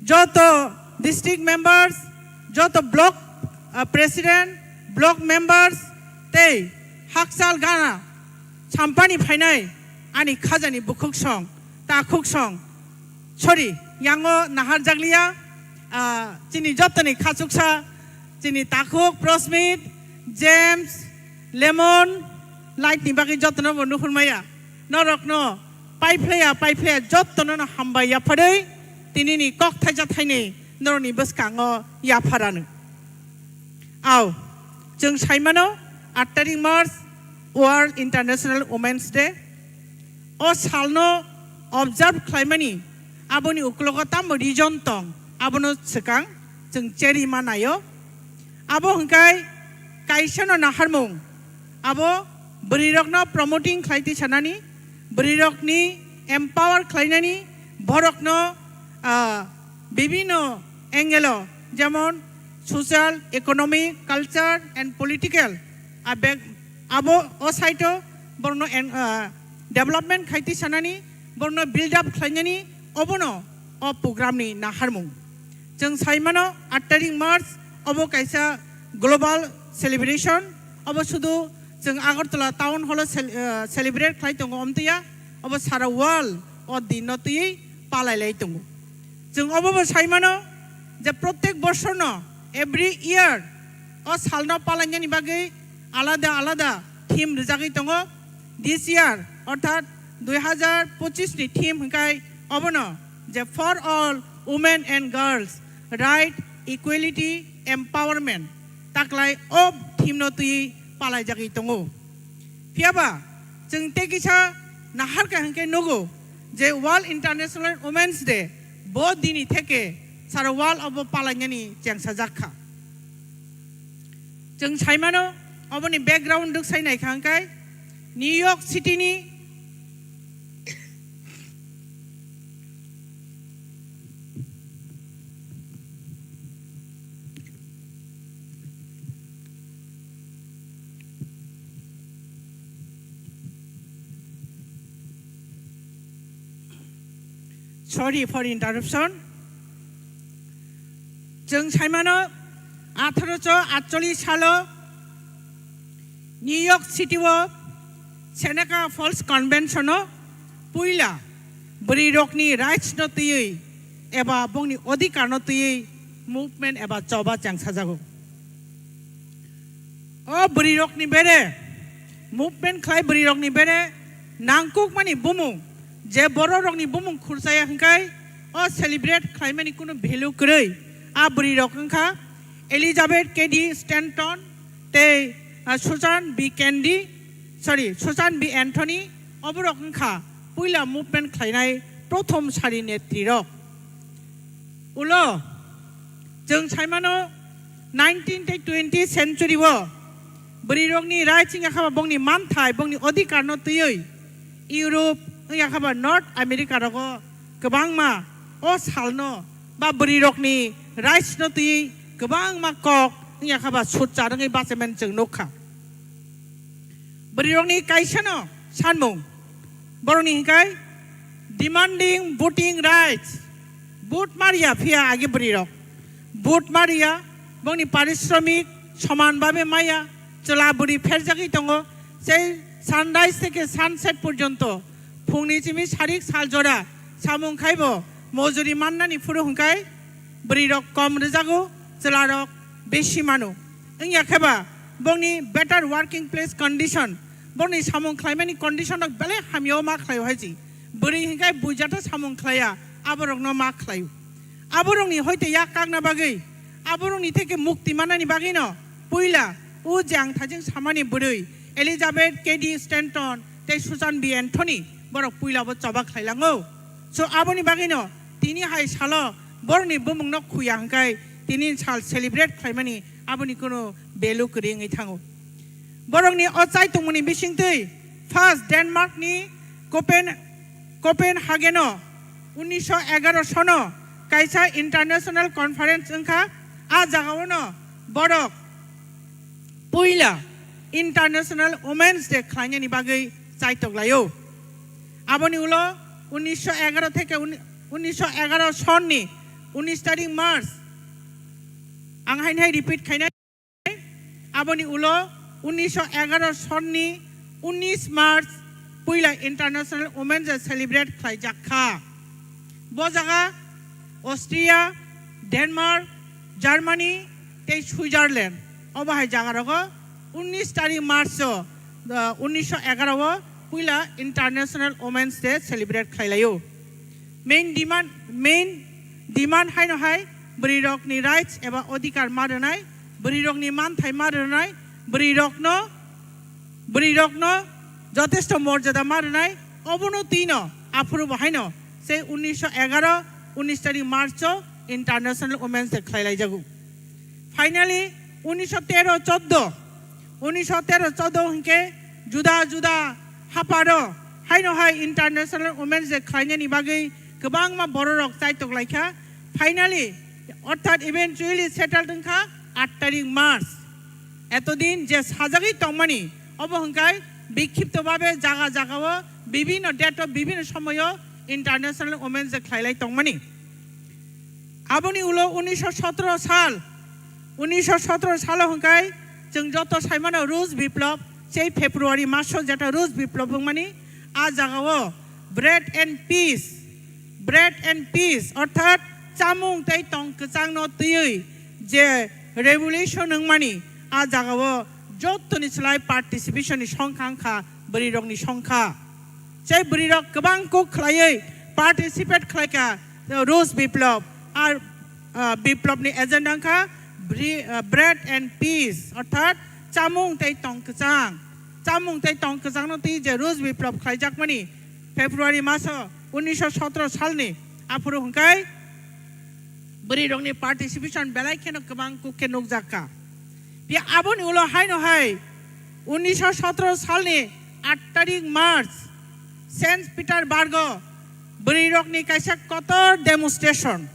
joto district members, joto block, ah, president, block members tei hakchal gana sampani phainai ani khajani bukhuk song, takhuk song, sorry, yango nahar jakliya, ah, chini jotoni khachuksa, chini takhuk Prosmit, James, Lemon, Light ni bagwi jotono bo nuhurmaya. Norokno paiphlaiya, paiphlaiya jotono no hambai yapharwi tinini kok thaisa thaini norokni bwskango yapharano. Au, chwng saimano aat tarik March World International Women's Day. O salno observe khlaimani aboni uklogo tamo reason tong, abono swkang chwng cherwi manaio. Abo hwnkhe kaisano naharmung, abo bwrwirokno promoting khlai twi sanani, bwrwirokni empower khlainani, borokno, ah, bibhinno angle-o, jemon social, economic, culture and political, a bag, abo o side-o borokno en-, ah, development khai twi sanani, borokno build up khlainani, obono o program ni naharmung. Chwng sai mano, aat tarik March, obo kaisa global celebration, obo sudu chwng Agartala town hall o cel-, ah, celebrate khlai tongo omtwiya, obo sara world o din no twiwi palai lai tongo. Chwng obo bo sai mano je protek bosorno, every year, o salno palainani bagwi alada alada theme rwjagwi tongo. This year, orthat dui hazar pochis ni theme hwnkhe obono je for all women and girls, right, equality, empowerment, taklai o theme no twiwi palaijagwi tongo. Phiyaba chwng tei kisa naharkha hwnkhe nugo je World International Women's Day bo dini theke sara world obo palainani chengsajak kha. Chwng sai mano, oboni background rwk sai naikha hwnkhe New York City ni Sorry for interruption. Chwng sai mano, atharo cho atcholish salo New York City o Seneca Falls Convention o puila bwrwi rokni rights no twiwi eba bongni odhikar no twiwi movement eba choba chengsajago. O bwrwi rokni bere, movement khlai bwrwi rokni bere nangkukmani bumung, je borok rokni bumung khurchaya hwnkhe o celebrate khlaimani kunu value kwrwi. A bwrwi rok wngkha Elizabeth Cady Stanton tei, ah, Susan B Candy, sorry, Susan B Anthony, oborok wngkha puila movement khlainai prothom sari netri rok. Ulo chwng sai mano, nineteen tei twenty century o bwrwi rokni rights wngya kha bongni manthai, bongni odhikar no twiwi Europe, wngya kha ba North America rogo kwbangma o salno ba bwrwi rokni rights no twi kwbangma kok wngya kha ba sutchar wngwi bachaiman chwng nukha. Bwrwi rokni kaisa no sanmung, borokni hinkai demanding voting rights, vote mariya phiya age bwrwi rok, vote mariya, bongni parishromik soman babe maya, chwla bwrwi pherjagwi tongo, sei sunrise theke sunset porjonto phungni chimi sarik sal jora samung khaibo mojuri mannani phuru hwnkhai bwrwi rok kom rwjago, chwla rok besi mano. Wngya khe ba bongni better working place condition, bongni samung khlaimani condition rok belai hamya ma khlaio hai ji. Bwrwi hwnkhai buijata samung khlaiya, aborokno ma khlaio. Aborokni hoite yak kakna bagwi, aborokni theke mukti manani bagwino puila o je ang thajeng samani bwrwi Elizabeth Cady Stanton tei Susan B Anthony borok puila bo choba khlailango. So aboni bagwino tini hai salo borokni bumungno khuya hwnkhai tini sal celebrate khlaimani aboni kunu value kwrwi wngwi thango. Borokni o chaitongmani bisingtwi first Denmark ni Copen-, Copenhagen o unnisho egaro sono kaisa international conference wngkha. A jagao no borok puila International Women's Day khlainani bagwi chaitok laio. Aboni ulo unnisho egaro theke uni-, unnisho egaro sonni unnish tarik March, ang haini hai repeat khainai, aboni ulo unnisho egaro sonni unnish March puila International Women's Day celebrate khlaijak kha. Bo jaga Austria, Denmark, Germany tei Switzerland, obo hai jaga rogo unnish tarik March o, uh, unnisho egaro o puila International Women's Day celebrate khlailaio. Main demand, main demand haino hai bwrwi rokni rights eba odhikar ma rwnai, bwrwi rokni manthai ma rwnai, bwrwi rokno, bwrwi rokno jotesto morjada ma rwnai, obono twino aphuru bo haino sei unnisho egaro, unnish tarik March o International Women's Day khlailaijago. Finally, unnisho tero choddo, unnisho tero choddo hwnkhe juda juda haparo haino hai International Women's Day khlainani bagwi kwbangma bororok chaitok laikha. Finally, orthat eventually settled wngkha aat tarik March. Etodin je sajagwi tongmani, obo hwnkhe bikhipto babe jaga jagao bibhinno date o bibhinno somoyo International Women's Day khlailai tongmani. Aboni ulo unnisho sotro sal, unnisho sotro salo hwnkhe chwng joto saimano Rus Biplop, sei February maso jeta Rus Biplop wngmani, a jagao Bread and Peace, Bread and Peace orthat chamung tei tong kwchangno twiwi je revolution wngmani, a jagao jottoni slai participation ni songkha wngkha bwrwi rokni songkha. Sei bwrwi rok kwbang kok khlaiwi participate khlaikha, uh, Rus Biplop, ar, uh, Biplop ni agenda wngkha bri-, uh, Bread and Peace, orthat chamung tei tong kwchang. Chamung tei tong kwchangno twi je Rus Biplop khlaijakmani February maso unnisho sotro salni aphuru hwnkhe bwrwi rokni participation belai kheno kwbang kuk khe nukjak kha. Phiya aboni ulo haino hai unnisho sotro salni aat tarik March Saint Petersburg o bwrwi rokni kaisa kotor demonstration.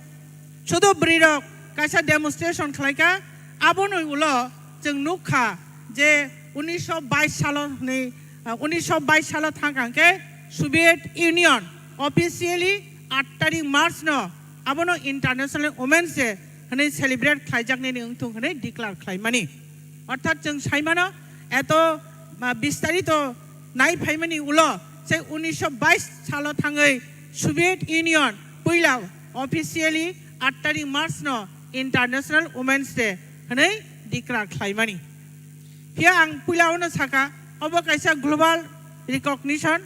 Sudu bwrwi rok kaisa demonstration khlaikha, aboni ulo chwng nukha je unnisho bais salo hwnwi, uh, unnisho bais salo thangkha hwnkhe Soviet Union officially aat tarik March no abono International Women's Day hwnwi celebrate khlaijaknani wngthung hwnwi declare khlaimani. Orthat chwng saimano eto, uh, bistarito nai phaimani ulo sei unnisho bais salo thangwi Soviet Union puila officially aat tarik March no International Women's Day hwnwi declare khlaimani. Phiya ang puila ono saka, obo kaisa global recognition.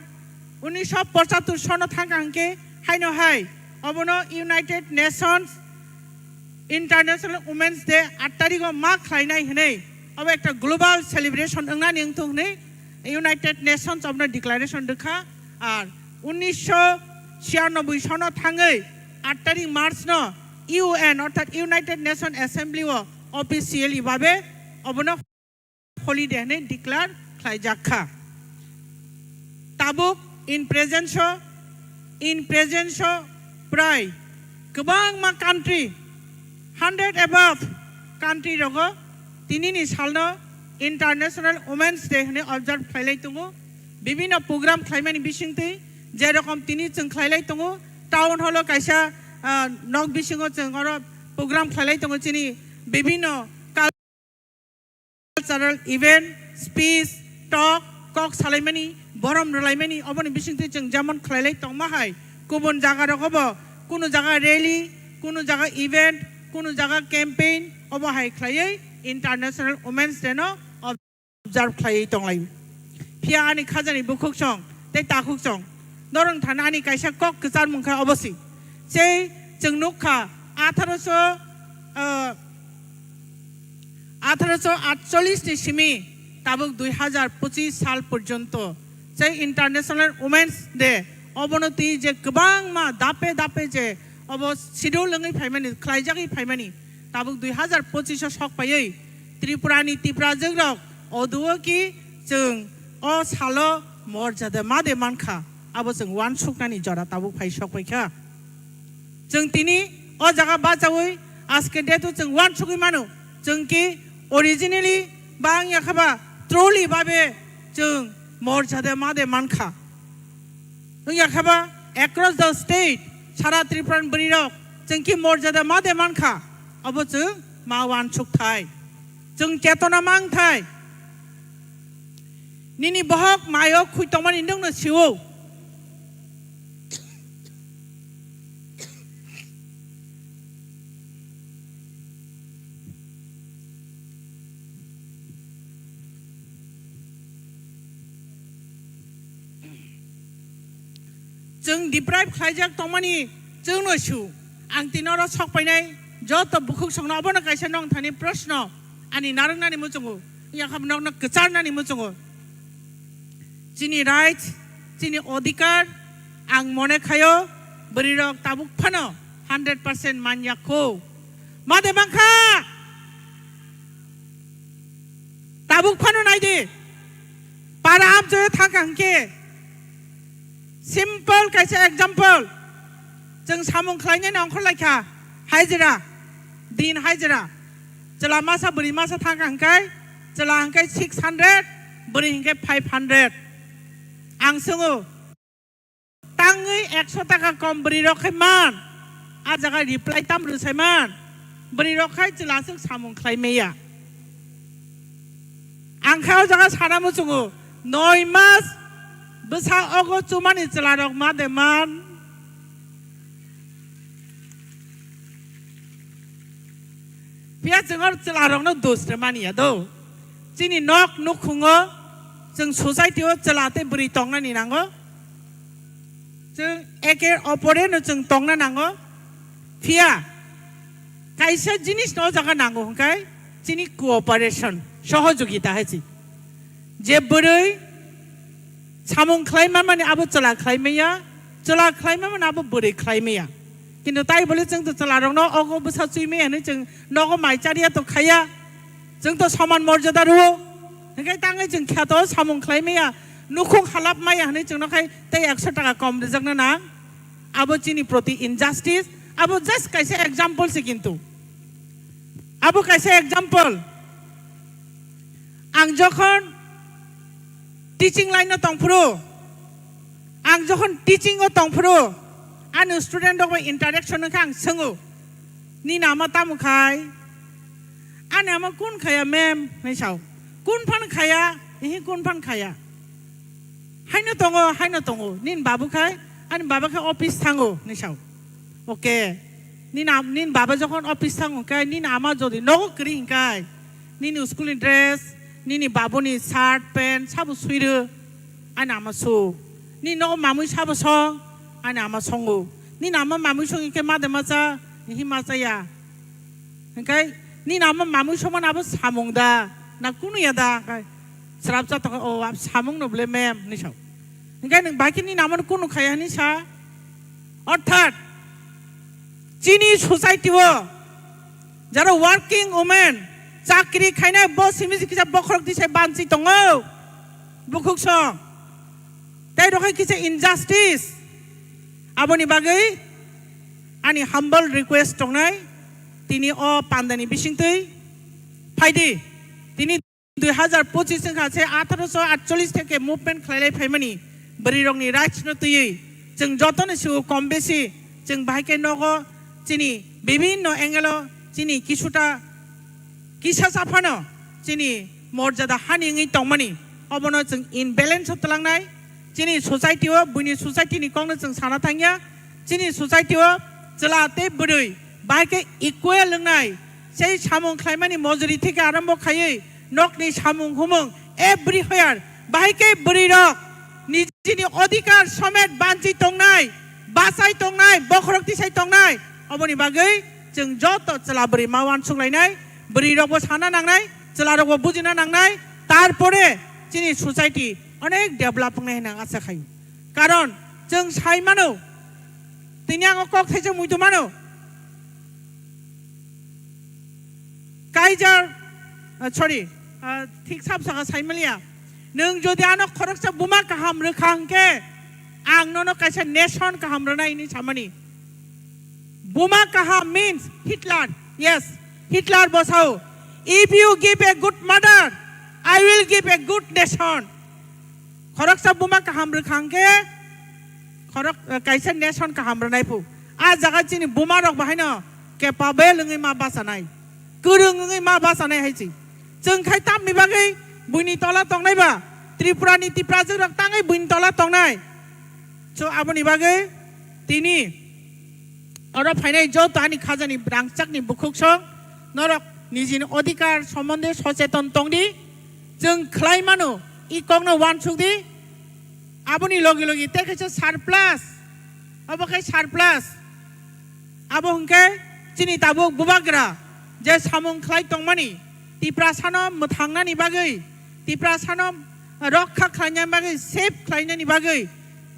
Unnisho pochattor sono thangkha hwnkhe haino hai obono United Nations International Women's Day aat tarigo ma khlainai hwnwi obo ekta global celebration wngnani wngthung hwnwi United Nations obono declaration rwkha. Ar unnisho chiyanobboi sono thangwi aat tarik March no U N orthat United Nation Assembly o officially babe obono holiday hwnwi declare khlaijak kha. Tabuk In presence o, in presence o prai kwbangma country, hundred above country rogo tinini salno International Women's Day hwnwi observe khlailai tongo. Bibinno program khlaimani bisingtwi, jerokom tini chwng khlailai tongo, town hall o kaisa, ah, nok bisingo chwng oro program khlailai tongo, chini bibinno cultural event, speech, talk, kok salaimani, borom rwlaimani, oboni bisingtwi chwng jemon khlailai tongma hai, kubun jaga rogobo, kunu jaga rally, kunu jaga event, kunu jaga campaign, obo hai khlaiwi International Women's Day no observe khlaiwi tonglaio. Phiya ani khajani bukhuksong tei takhuksong, norong thani ani kaisa kok kwcharmung kha obo si. Sei chwng nukha, atharo so, ah, atharo so atchollish ni simi tabuk dui hazar pochis sal porjonto sei International Women's Day obono twi je kwbangma dape dape je obo schedule wngwi phaimani, khlaijagwi phaimani, tabuk dui hazar pochis o sok paiwi Tripura ni Tiprajwk rok oduo ki chwng o salo morjada ma de mankha, abo chwng uansuknani jora tabuk phai sok paikha. Chwng tini o jaga bachaui aske date o chwng uansugwi mano, chwng ki originally ba wngya kha ba truly babe chwng morjada ma de mankha. Wngya kha ba across the state, sara Tripura ni bwrwi rok chwng ki morjada ma de mankha, abo chwng ma uansuk thai, chwng chetona mang thai. Nini bohok mayo khui tongmani nwngno sio. Chwng deprive khlaijak tongmani chwngno su. Ang tini oro sok painai joto bukhuksongno obono kaisa nong thani proshno ani narwknani muchungo, yakha nokno kwcharnani muchungo. Chini right, chini odhikar, ang mone khayo, bwrwirok tabuk phano hundred percent manya kho. Ma de mankha? Tabuk phano nai di. Para amchoyo thangkha hwnkhe. Simple kaisa example. Chwng samung khlainani ongkhor laikha. Hajira. Din hajira. Chwla masa bwrwi masa thangkha hwnkhe, chwla hwnkhe six hundred, bwrwi hwnkhe five hundred. Ang swngo, tangwi ekso taka kom bwrwi rok khai man? A jaga reply tam rwsai man? Bwrwi rok khai chwla swk samung khlai maya. Ang khe o jaga sana muchungo, noi mas bwsa ogo chumani chwla rok ma de man? Phiya chwng oro chwla rokno dos rw mani ya do. Chini nok nukhungo chwng society o chwla tei bwrwi tongnani nango. Chwng eke opore no chwng tongna nango. Phiya kaisa jinis no o jaga nango hwnkhe chini cooperation, sohojogita hai si. Je bwrwi samung khlai manmani abo chwla khlai maya, chwla khlai manmani abo bwrwi khlai maya. Kintu tai bole chwng to chwla rokno ogo bwsa chui maya hwnwi chwng nogo mai chariya to khaya. Chwng to soman morjada rwo. Hwnkhe tangwi chwng kheto samung khlai maya, nukhung halap maya hwnwi chwngno khai tei ekso taka kom rijakna nang. Abo chini proti injustice. Abo just kaisa example se kintu. Abo kaisa example. Ang jokhon teaching line o tongphuru, ang jokhon teaching o tongphuru, ani student rok bai interaction wngkha ang swngo, "Nini ama tamo khai?" "Ani ama kun khaya, ma'am?" hwnwi sao. "Kun phan khaya?" "Ihi, kun phan khaya." "Haino tongo, haino tongo." "Nini babu khai?" "Ani baba khai office thango," hwnwi sao. "Okay. Nini am-, nini baba jokhon office thango hwnkhe, nini ama jodi nogo kwrwi hwnkhe, nini school ni dress, nini babuni shirt, pant, sabo suiro, ani ama su. Nini nogo mamui sabo song, ani ama songo. Nini ama mamui song hwnkhe ma de ma cha, ihi ma chaya." Hwnkhe nini ama mamui songmani abo samung da, na kunu ya da? Hwnkhe srapsa tongkha, "O, abo samung no bole, ma'am," hwnwi sao. Hwnkhe nwng bai khe nini amano kunu khaya hwnwi sa? Orthat, chini society o jara working women, chakri khainai, bo simi se kisa bokhorok tisai banchi tongo, bukhuk song. Tei rokhe kisa injustice. Aboni bagwi ani humble request tongnai, tini o pandani bisingtwi phaidi. Tini dui hazar pochis wngkha, se atharo sho atcholish theke movement khlailai phaimani bwrwirokni rights no twiwi chwng jotono sio kom besi chwng bahai khe nogo chini bibhinno angle o chini kisuta kisa sa phano chini morjada hani wngwi tongmani, obono chwng imbalance o twlangnai. Chini society o, buini society ni kokno chwng sana thangya. Chini society o chwla tei bwrwi bahai khe equal wngnai. Sei samung khlaimani mojori theke arambo khaiwi nokni samung humung everywhere bahai khe bwrwirok nijini odhikar somet banchi tongnai, bachai tongnai, bokhorok tisai tongnai. Oboni bagwi chwng joto chwla bwrwi ma uansuk lainai, bwrwirokbo sana nangnai, chwlarokbo bujina nangnai, tarpore chini society onek develop wngnai hwnwi ang acha khaio. Karon chwng sai mano, tini ang o kok thaisa muitu mano. Kaijar, ah, sorry, ah, thik sab saka sai maliya. Nwng jodi ano khoroksa buma kaham rwkha hwnkhe, ang nono kaisa nation kaham rwnai hwnwi samani. Buma kaham means Hitler. Yes, Hitler bo sao, "If you give a good mother, I will give a good nation." Khoroksa buma kaham rwkha hwnkhe, khorok, eh, kaisa nation kaham rwnai phu. A jaga chini buma rok bahaino capable wngwi ma bachanai, kwrwng wngwi ma bachanai hai si. Chwng khai tamni bagwi buini tola tongnai ba, Tripura ni Tiprajwk rok tangwi buini tola tongnai. So aboni bagwi tini oro phainai joto ani khajani rangchakni bukhuk song, norok nijini odhikar sombonde socheton tongdi. Chwng khlai mano, i kokno uansuk di. Aboni logi logi tei kaisa surplus, obo khe surplus. Abo hwnkhe chini tabuk bubagra je samung khlai tongmani, Tiprasano mwthangnani bagwi, Tiprasano rokha khlainani bagwi, save khlainani bagwi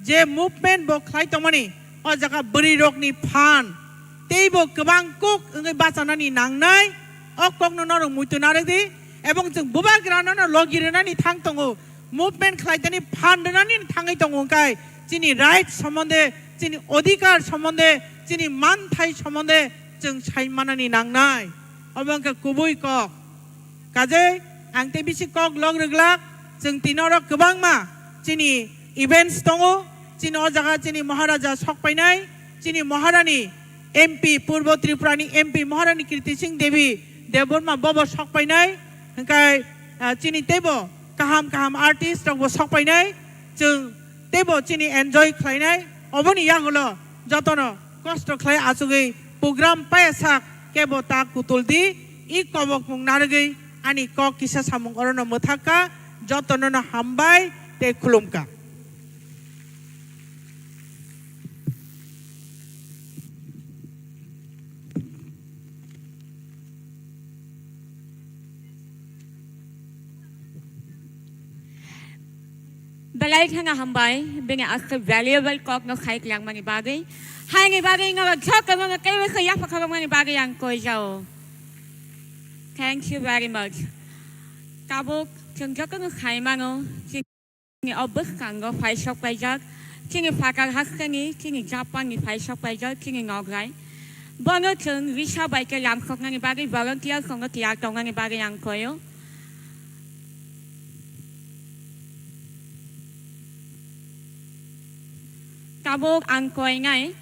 je movement bo khlai tongmani, o jaga bwrwirokni phan teibo kwbang kuk wngwi bachanani nangnai. O kokno norok muitu narwk di, ebong chwng bubagrano no logi rwnani thang tongo, movement khlaitani phan rwnani thangwi tongo, hwnkhe chini right sombonde, chini odhikar sombonde, chini manthai sombonde chwng sai manani nangnai. Obo wngkha kubui kok. Kajei ang tei bisi kok log rwglak, chwng tini oro kwbangma chini events tongo, chini o jaga chini Maharaja sokpainai, chini Maharani M P, Purbo Tripura ni M P Maharani Kirti Singh Devi Debbarma bobo sokpainai, hwnkhe, ah, chini teibo kaham kaham artist rokbo sokpainai, chwng teibo chini enjoy khlainai. Oboni yagulo jotono kosto khlai achugwi program payasak kebo ta kutul di, i kobokmung narwgwi ani kok kisa samung orono mwthakka. Jotono no hambai tei khulumkha. Belai kheno hambai, bini aste valuable kokno khai langmani bagwi. Haini bagwi no jotono teibo khe yapha khabangmani bagwi ang koi jao. Thank you very much. Tabuk chwng jotono khai mano. Chini o bwskango phaisok paijak, chini phatar hasteni, chini Japanni phaisok paijak, chini Nograi. Bono chwng risa bai khe lamsoknani bagwi volunteer songno tiyar tongnani bagwi ang koio. Tabuk ang koinai.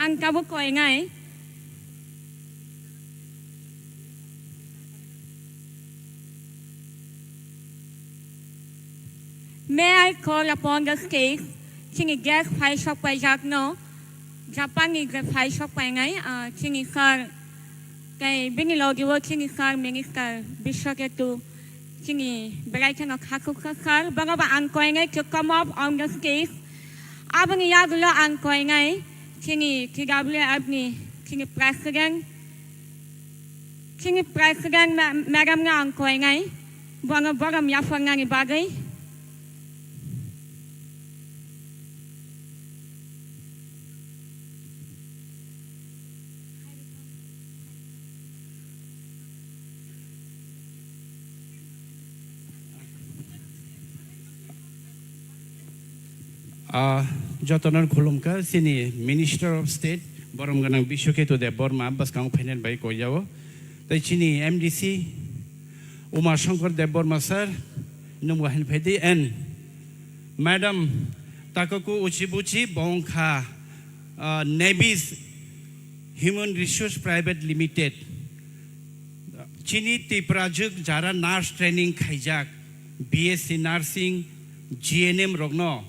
Ang tabuk koinai. May I call upon the stage chini guest phai sok paijakno, Japan ni guest phai sok painai, ah, chini sir, tei bini logi o chini sir minister Biswaketu, chini belai kheno khakuksa sir, bono ba ang koinai to come up on the stage. Aboni yagulo ang koinai chini T W F ni chini president, chini president ma-, madam no ang koinai, bono borom yapharnani bagwi. Ah, jotono khulumkha, chini Minister of State, borom gwnang Biswaketu Debbarma, bwskango phainani bai koijao. Tei chini M D C, Uma Shankar Debbarma sir, nwng bo haino phaidi, and Madam Takoku Uchibuchi, bo wngkha, ah, Navis Human Resource Private Limited. Chini Tiprajwk jara nurse training khaijak, B S C nursing, G N M rokno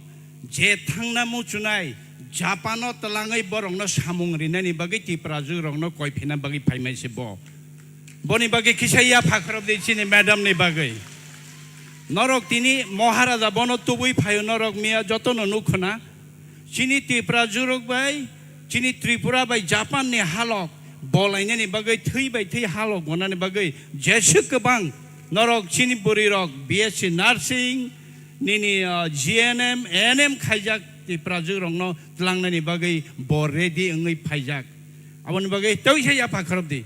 je thangna muchunai Japan o twlangwi borokno samung rinani bagwi Tiprajwk rokno koi phina bagwi phaimai se bo. Boni bagwi kisa yapha khorop di chini madam ni bagwi. Norok tini Maharaja bono tubui phaio, norok miya jotono nukhuna. Chini Tiprajwk rok bai, chini Tripura bai Japan ni halok bolainani bagwi, thwi bai thwi halok gonani bagwi jeswk kwbang norok chini bwrwi rok B S C nursing, nini, ah, G N M, A N M khaijak Tiprajwk rokno tlangnani bagwi bo ready wngwi phaijak. Aboni bagwi tei se yapha khorop di.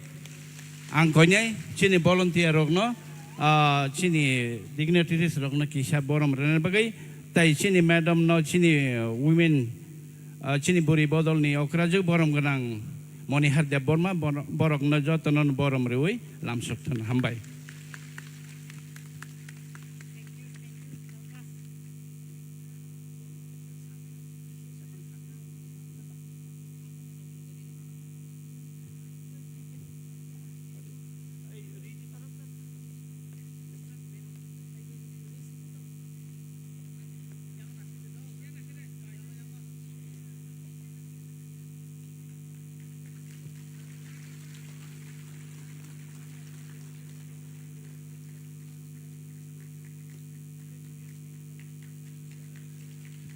Ang koinai chini volunteer rokno, ah, chini dignitaries rokno kisa borom rwna bagwi, tai chini madam no chini, ah, women, ah, chini bwrwi bodol ni okrajwk borom gwnang Monihar Debbarma bor-, borokno jotono borom rwui lamsok thun hambai.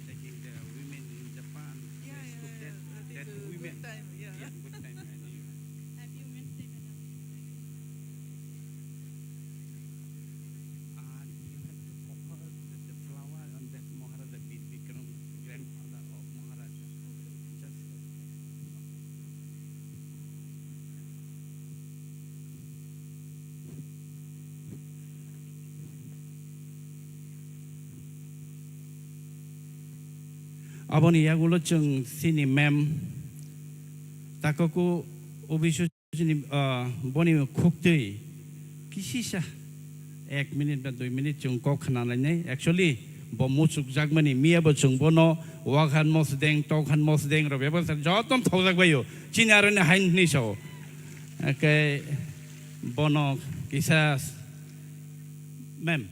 Taking the women in Japan, yeah, yeah, yeah, that is a good time, yeah. Yeah, good time, I know. Happy Women's Day, madam. And you have to cover the, the flower on that Maharaja Bir Bikram, grandfather of Maharaja. Just Aboni yagulo chwng chini ma'am Takoku Ubisu chini, ah, boni khuktwi kisisa ek minute ba dui minute chwng kok khna lainai. Actually, bo muchukjakmani, miya bo chwng bono wakhan mosdeng, tokhan mosdeng rok bebak joto thokjak baio. Chini aroni hain hwnwi sao. Ake bono kisa, ma'am,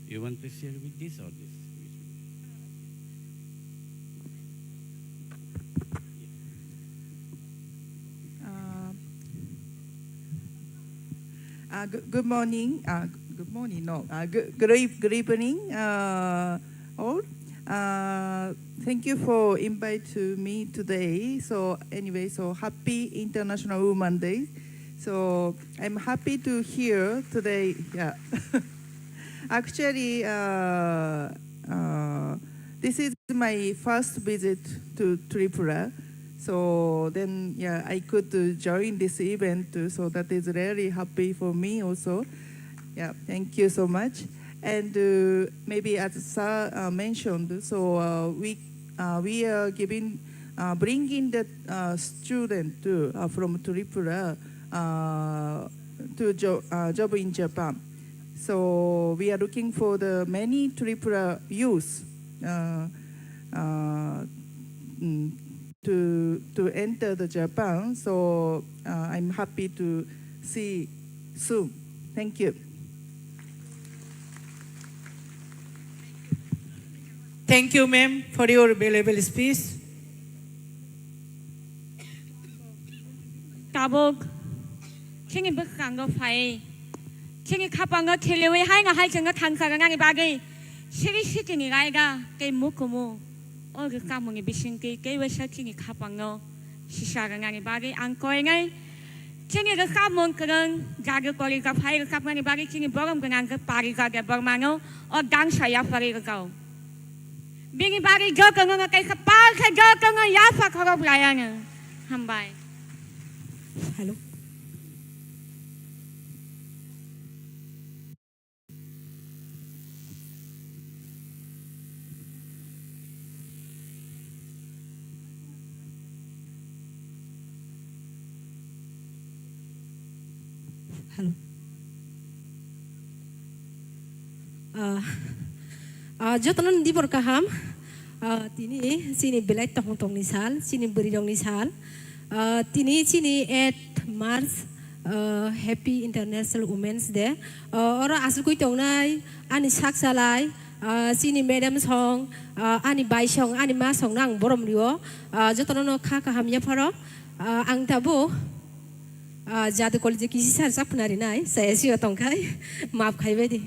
you want to share with this or this? Uh, Uh, good, good morning. Uh, good morning. No. Uh, good, good, eve- good evening, uh, all. Uh, thank you for invite to me today. So anyway, so happy International Women Day. So I'm happy to here today. Yeah. Actually, uh, uh, this is my first visit to Tripura. So then, yeah, I could, uh, join this event too. So that is really happy for me also. Yeah, thank you so much. And, uh, maybe as Sir, uh, mentioned, so, uh, we, uh, we are giving, uh, bringing the, uh, student to, uh, from Tripura, uh, to jo- uh, job in Japan. So we are looking for the many Tripura youth, uh, uh, mm, to to enter the Japan. So, uh, I'm happy to see soon. Thank you. Thank you, ma'am, for your valuable speech. Tabuk chini bwskango phai, chini khapango khiliwi haino hai chwngno thangsa rwnani bagwi siri sitini raiga tei mukumu o rwkapmungni bisingtwi tei waisa chini khapango sisa rwnani bagwi ang koinai chini rwkapmung kwrwng jagwi kwrwi rwkap phai rwkapmani bagwi chini borom gwnang khe Parika Debbarmano o dangsa yapharwi rwkao. Bini bagwi jotono no kaisa pal khe jotono yapha khorok layano. Hambai. Hello. Hello. Ah, ah, jotono ni dibor kaham. Ah, tini chini belai tongthok tongni sal, chini bwrwi rokni sal. Ah, tini chini eighth March, ah, Happy International Women's Day. Ah, oro asugwi tongnai ani sak salai, ah, chini madam song, ah, ani bai song, ani ma song no ang borom rio. Ah, jotono no kha kaham yapharo. Ah, ang tabuk Ah, Jadu College kisi sar chapna rinai, saya sio tongkhai, maaf khaibai di.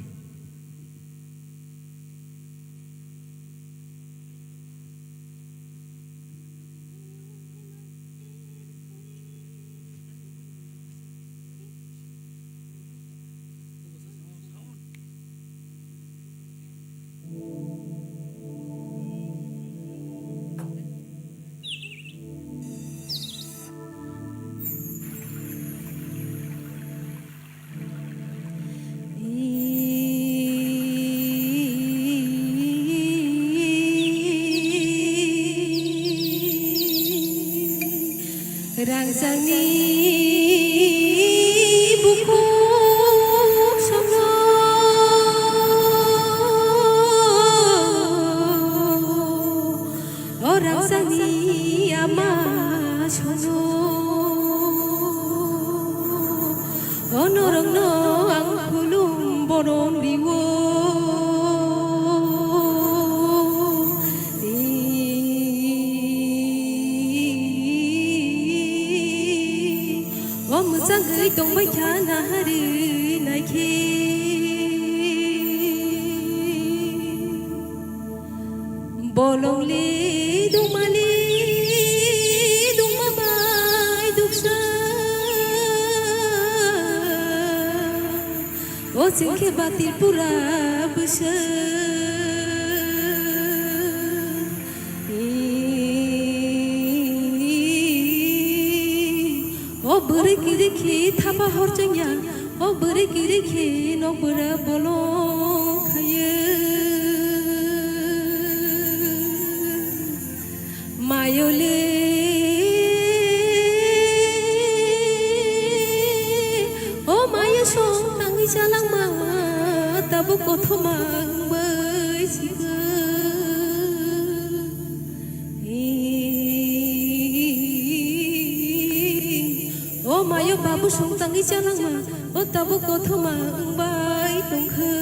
Rangchakni bukhuk songno, o rangchakni ama songno, o norokno ang khulum borom rio. O mwchangwi tongbai kha naharwi naikhe. Bolongle dungmani dungma bai duksa. O chwngkhe ba Tripura bwsa. O bwrwi kwrwi khe thapa hor chwngya, o bwrwi kwrwi khe nokbura bolong khaiya. Mayole, o mayo song tangwi chalangma, tabuk kothoma wngbai sikha. O mayo babu song tangwi chalangma, o tabuk kothoma wngbai tongkha.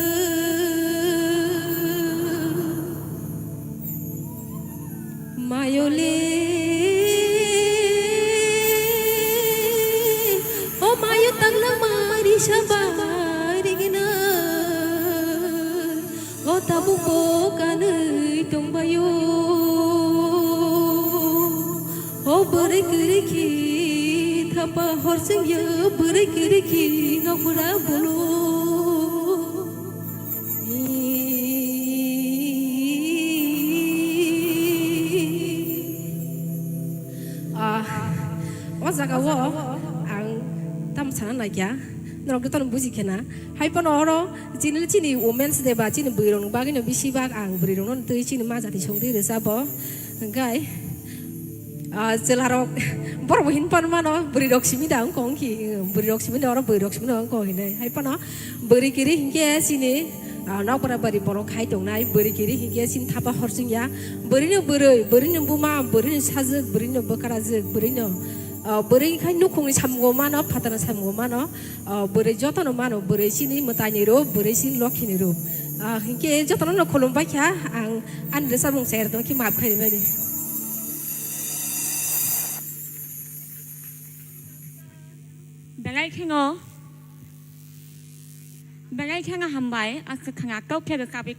Mayole, o mayo tanglang mari saba rigina, o tabuk bo kanwi tongbayo. O bwrwi kwrwi khe thapa hor chwngya, bwrwi kwrwi khe nokbura bolo. Ah, o jaga o ang tamo sana laikya, norok jotono buji khena. Hai phano oro chini, chini Women's Day ba chini bwrwi rokni bagwi no bisi bak ang bwrwi rokno twi chini ma jati song twi rwchabo. Hwnkhe, ah, chwlarok borok bo hin pan mano, bwrwi rok simi da wngkha wngkhe, bwrwi rok simi da oro bwrwi rok simi da wngkha hinwi. Hai phano bwrwi kwrwi hinkhe chini, ah, nokbura bari borok khai tongnai, bwrwi kwrwi hinkhe chini thapa hor chwngya, bwrwino bwrwi, bwrwino buma, bwrwino sajwk, bwrwino bwkarajwk, bwrwino Ah, bwrwi khai nukhungni samungo mano, phatarni samungo mano, ah, bwrwi jotono mano, bwrwi chini mwtaini rup, bwrwi chini lokhini rup. Ah, hinkhe jotono no khulum baikha, ang ani rwchapmung chayar tongkhe maap khairibadi. Belai kheno, belai kheno hambai, aswk kheno kok khe rwchapwi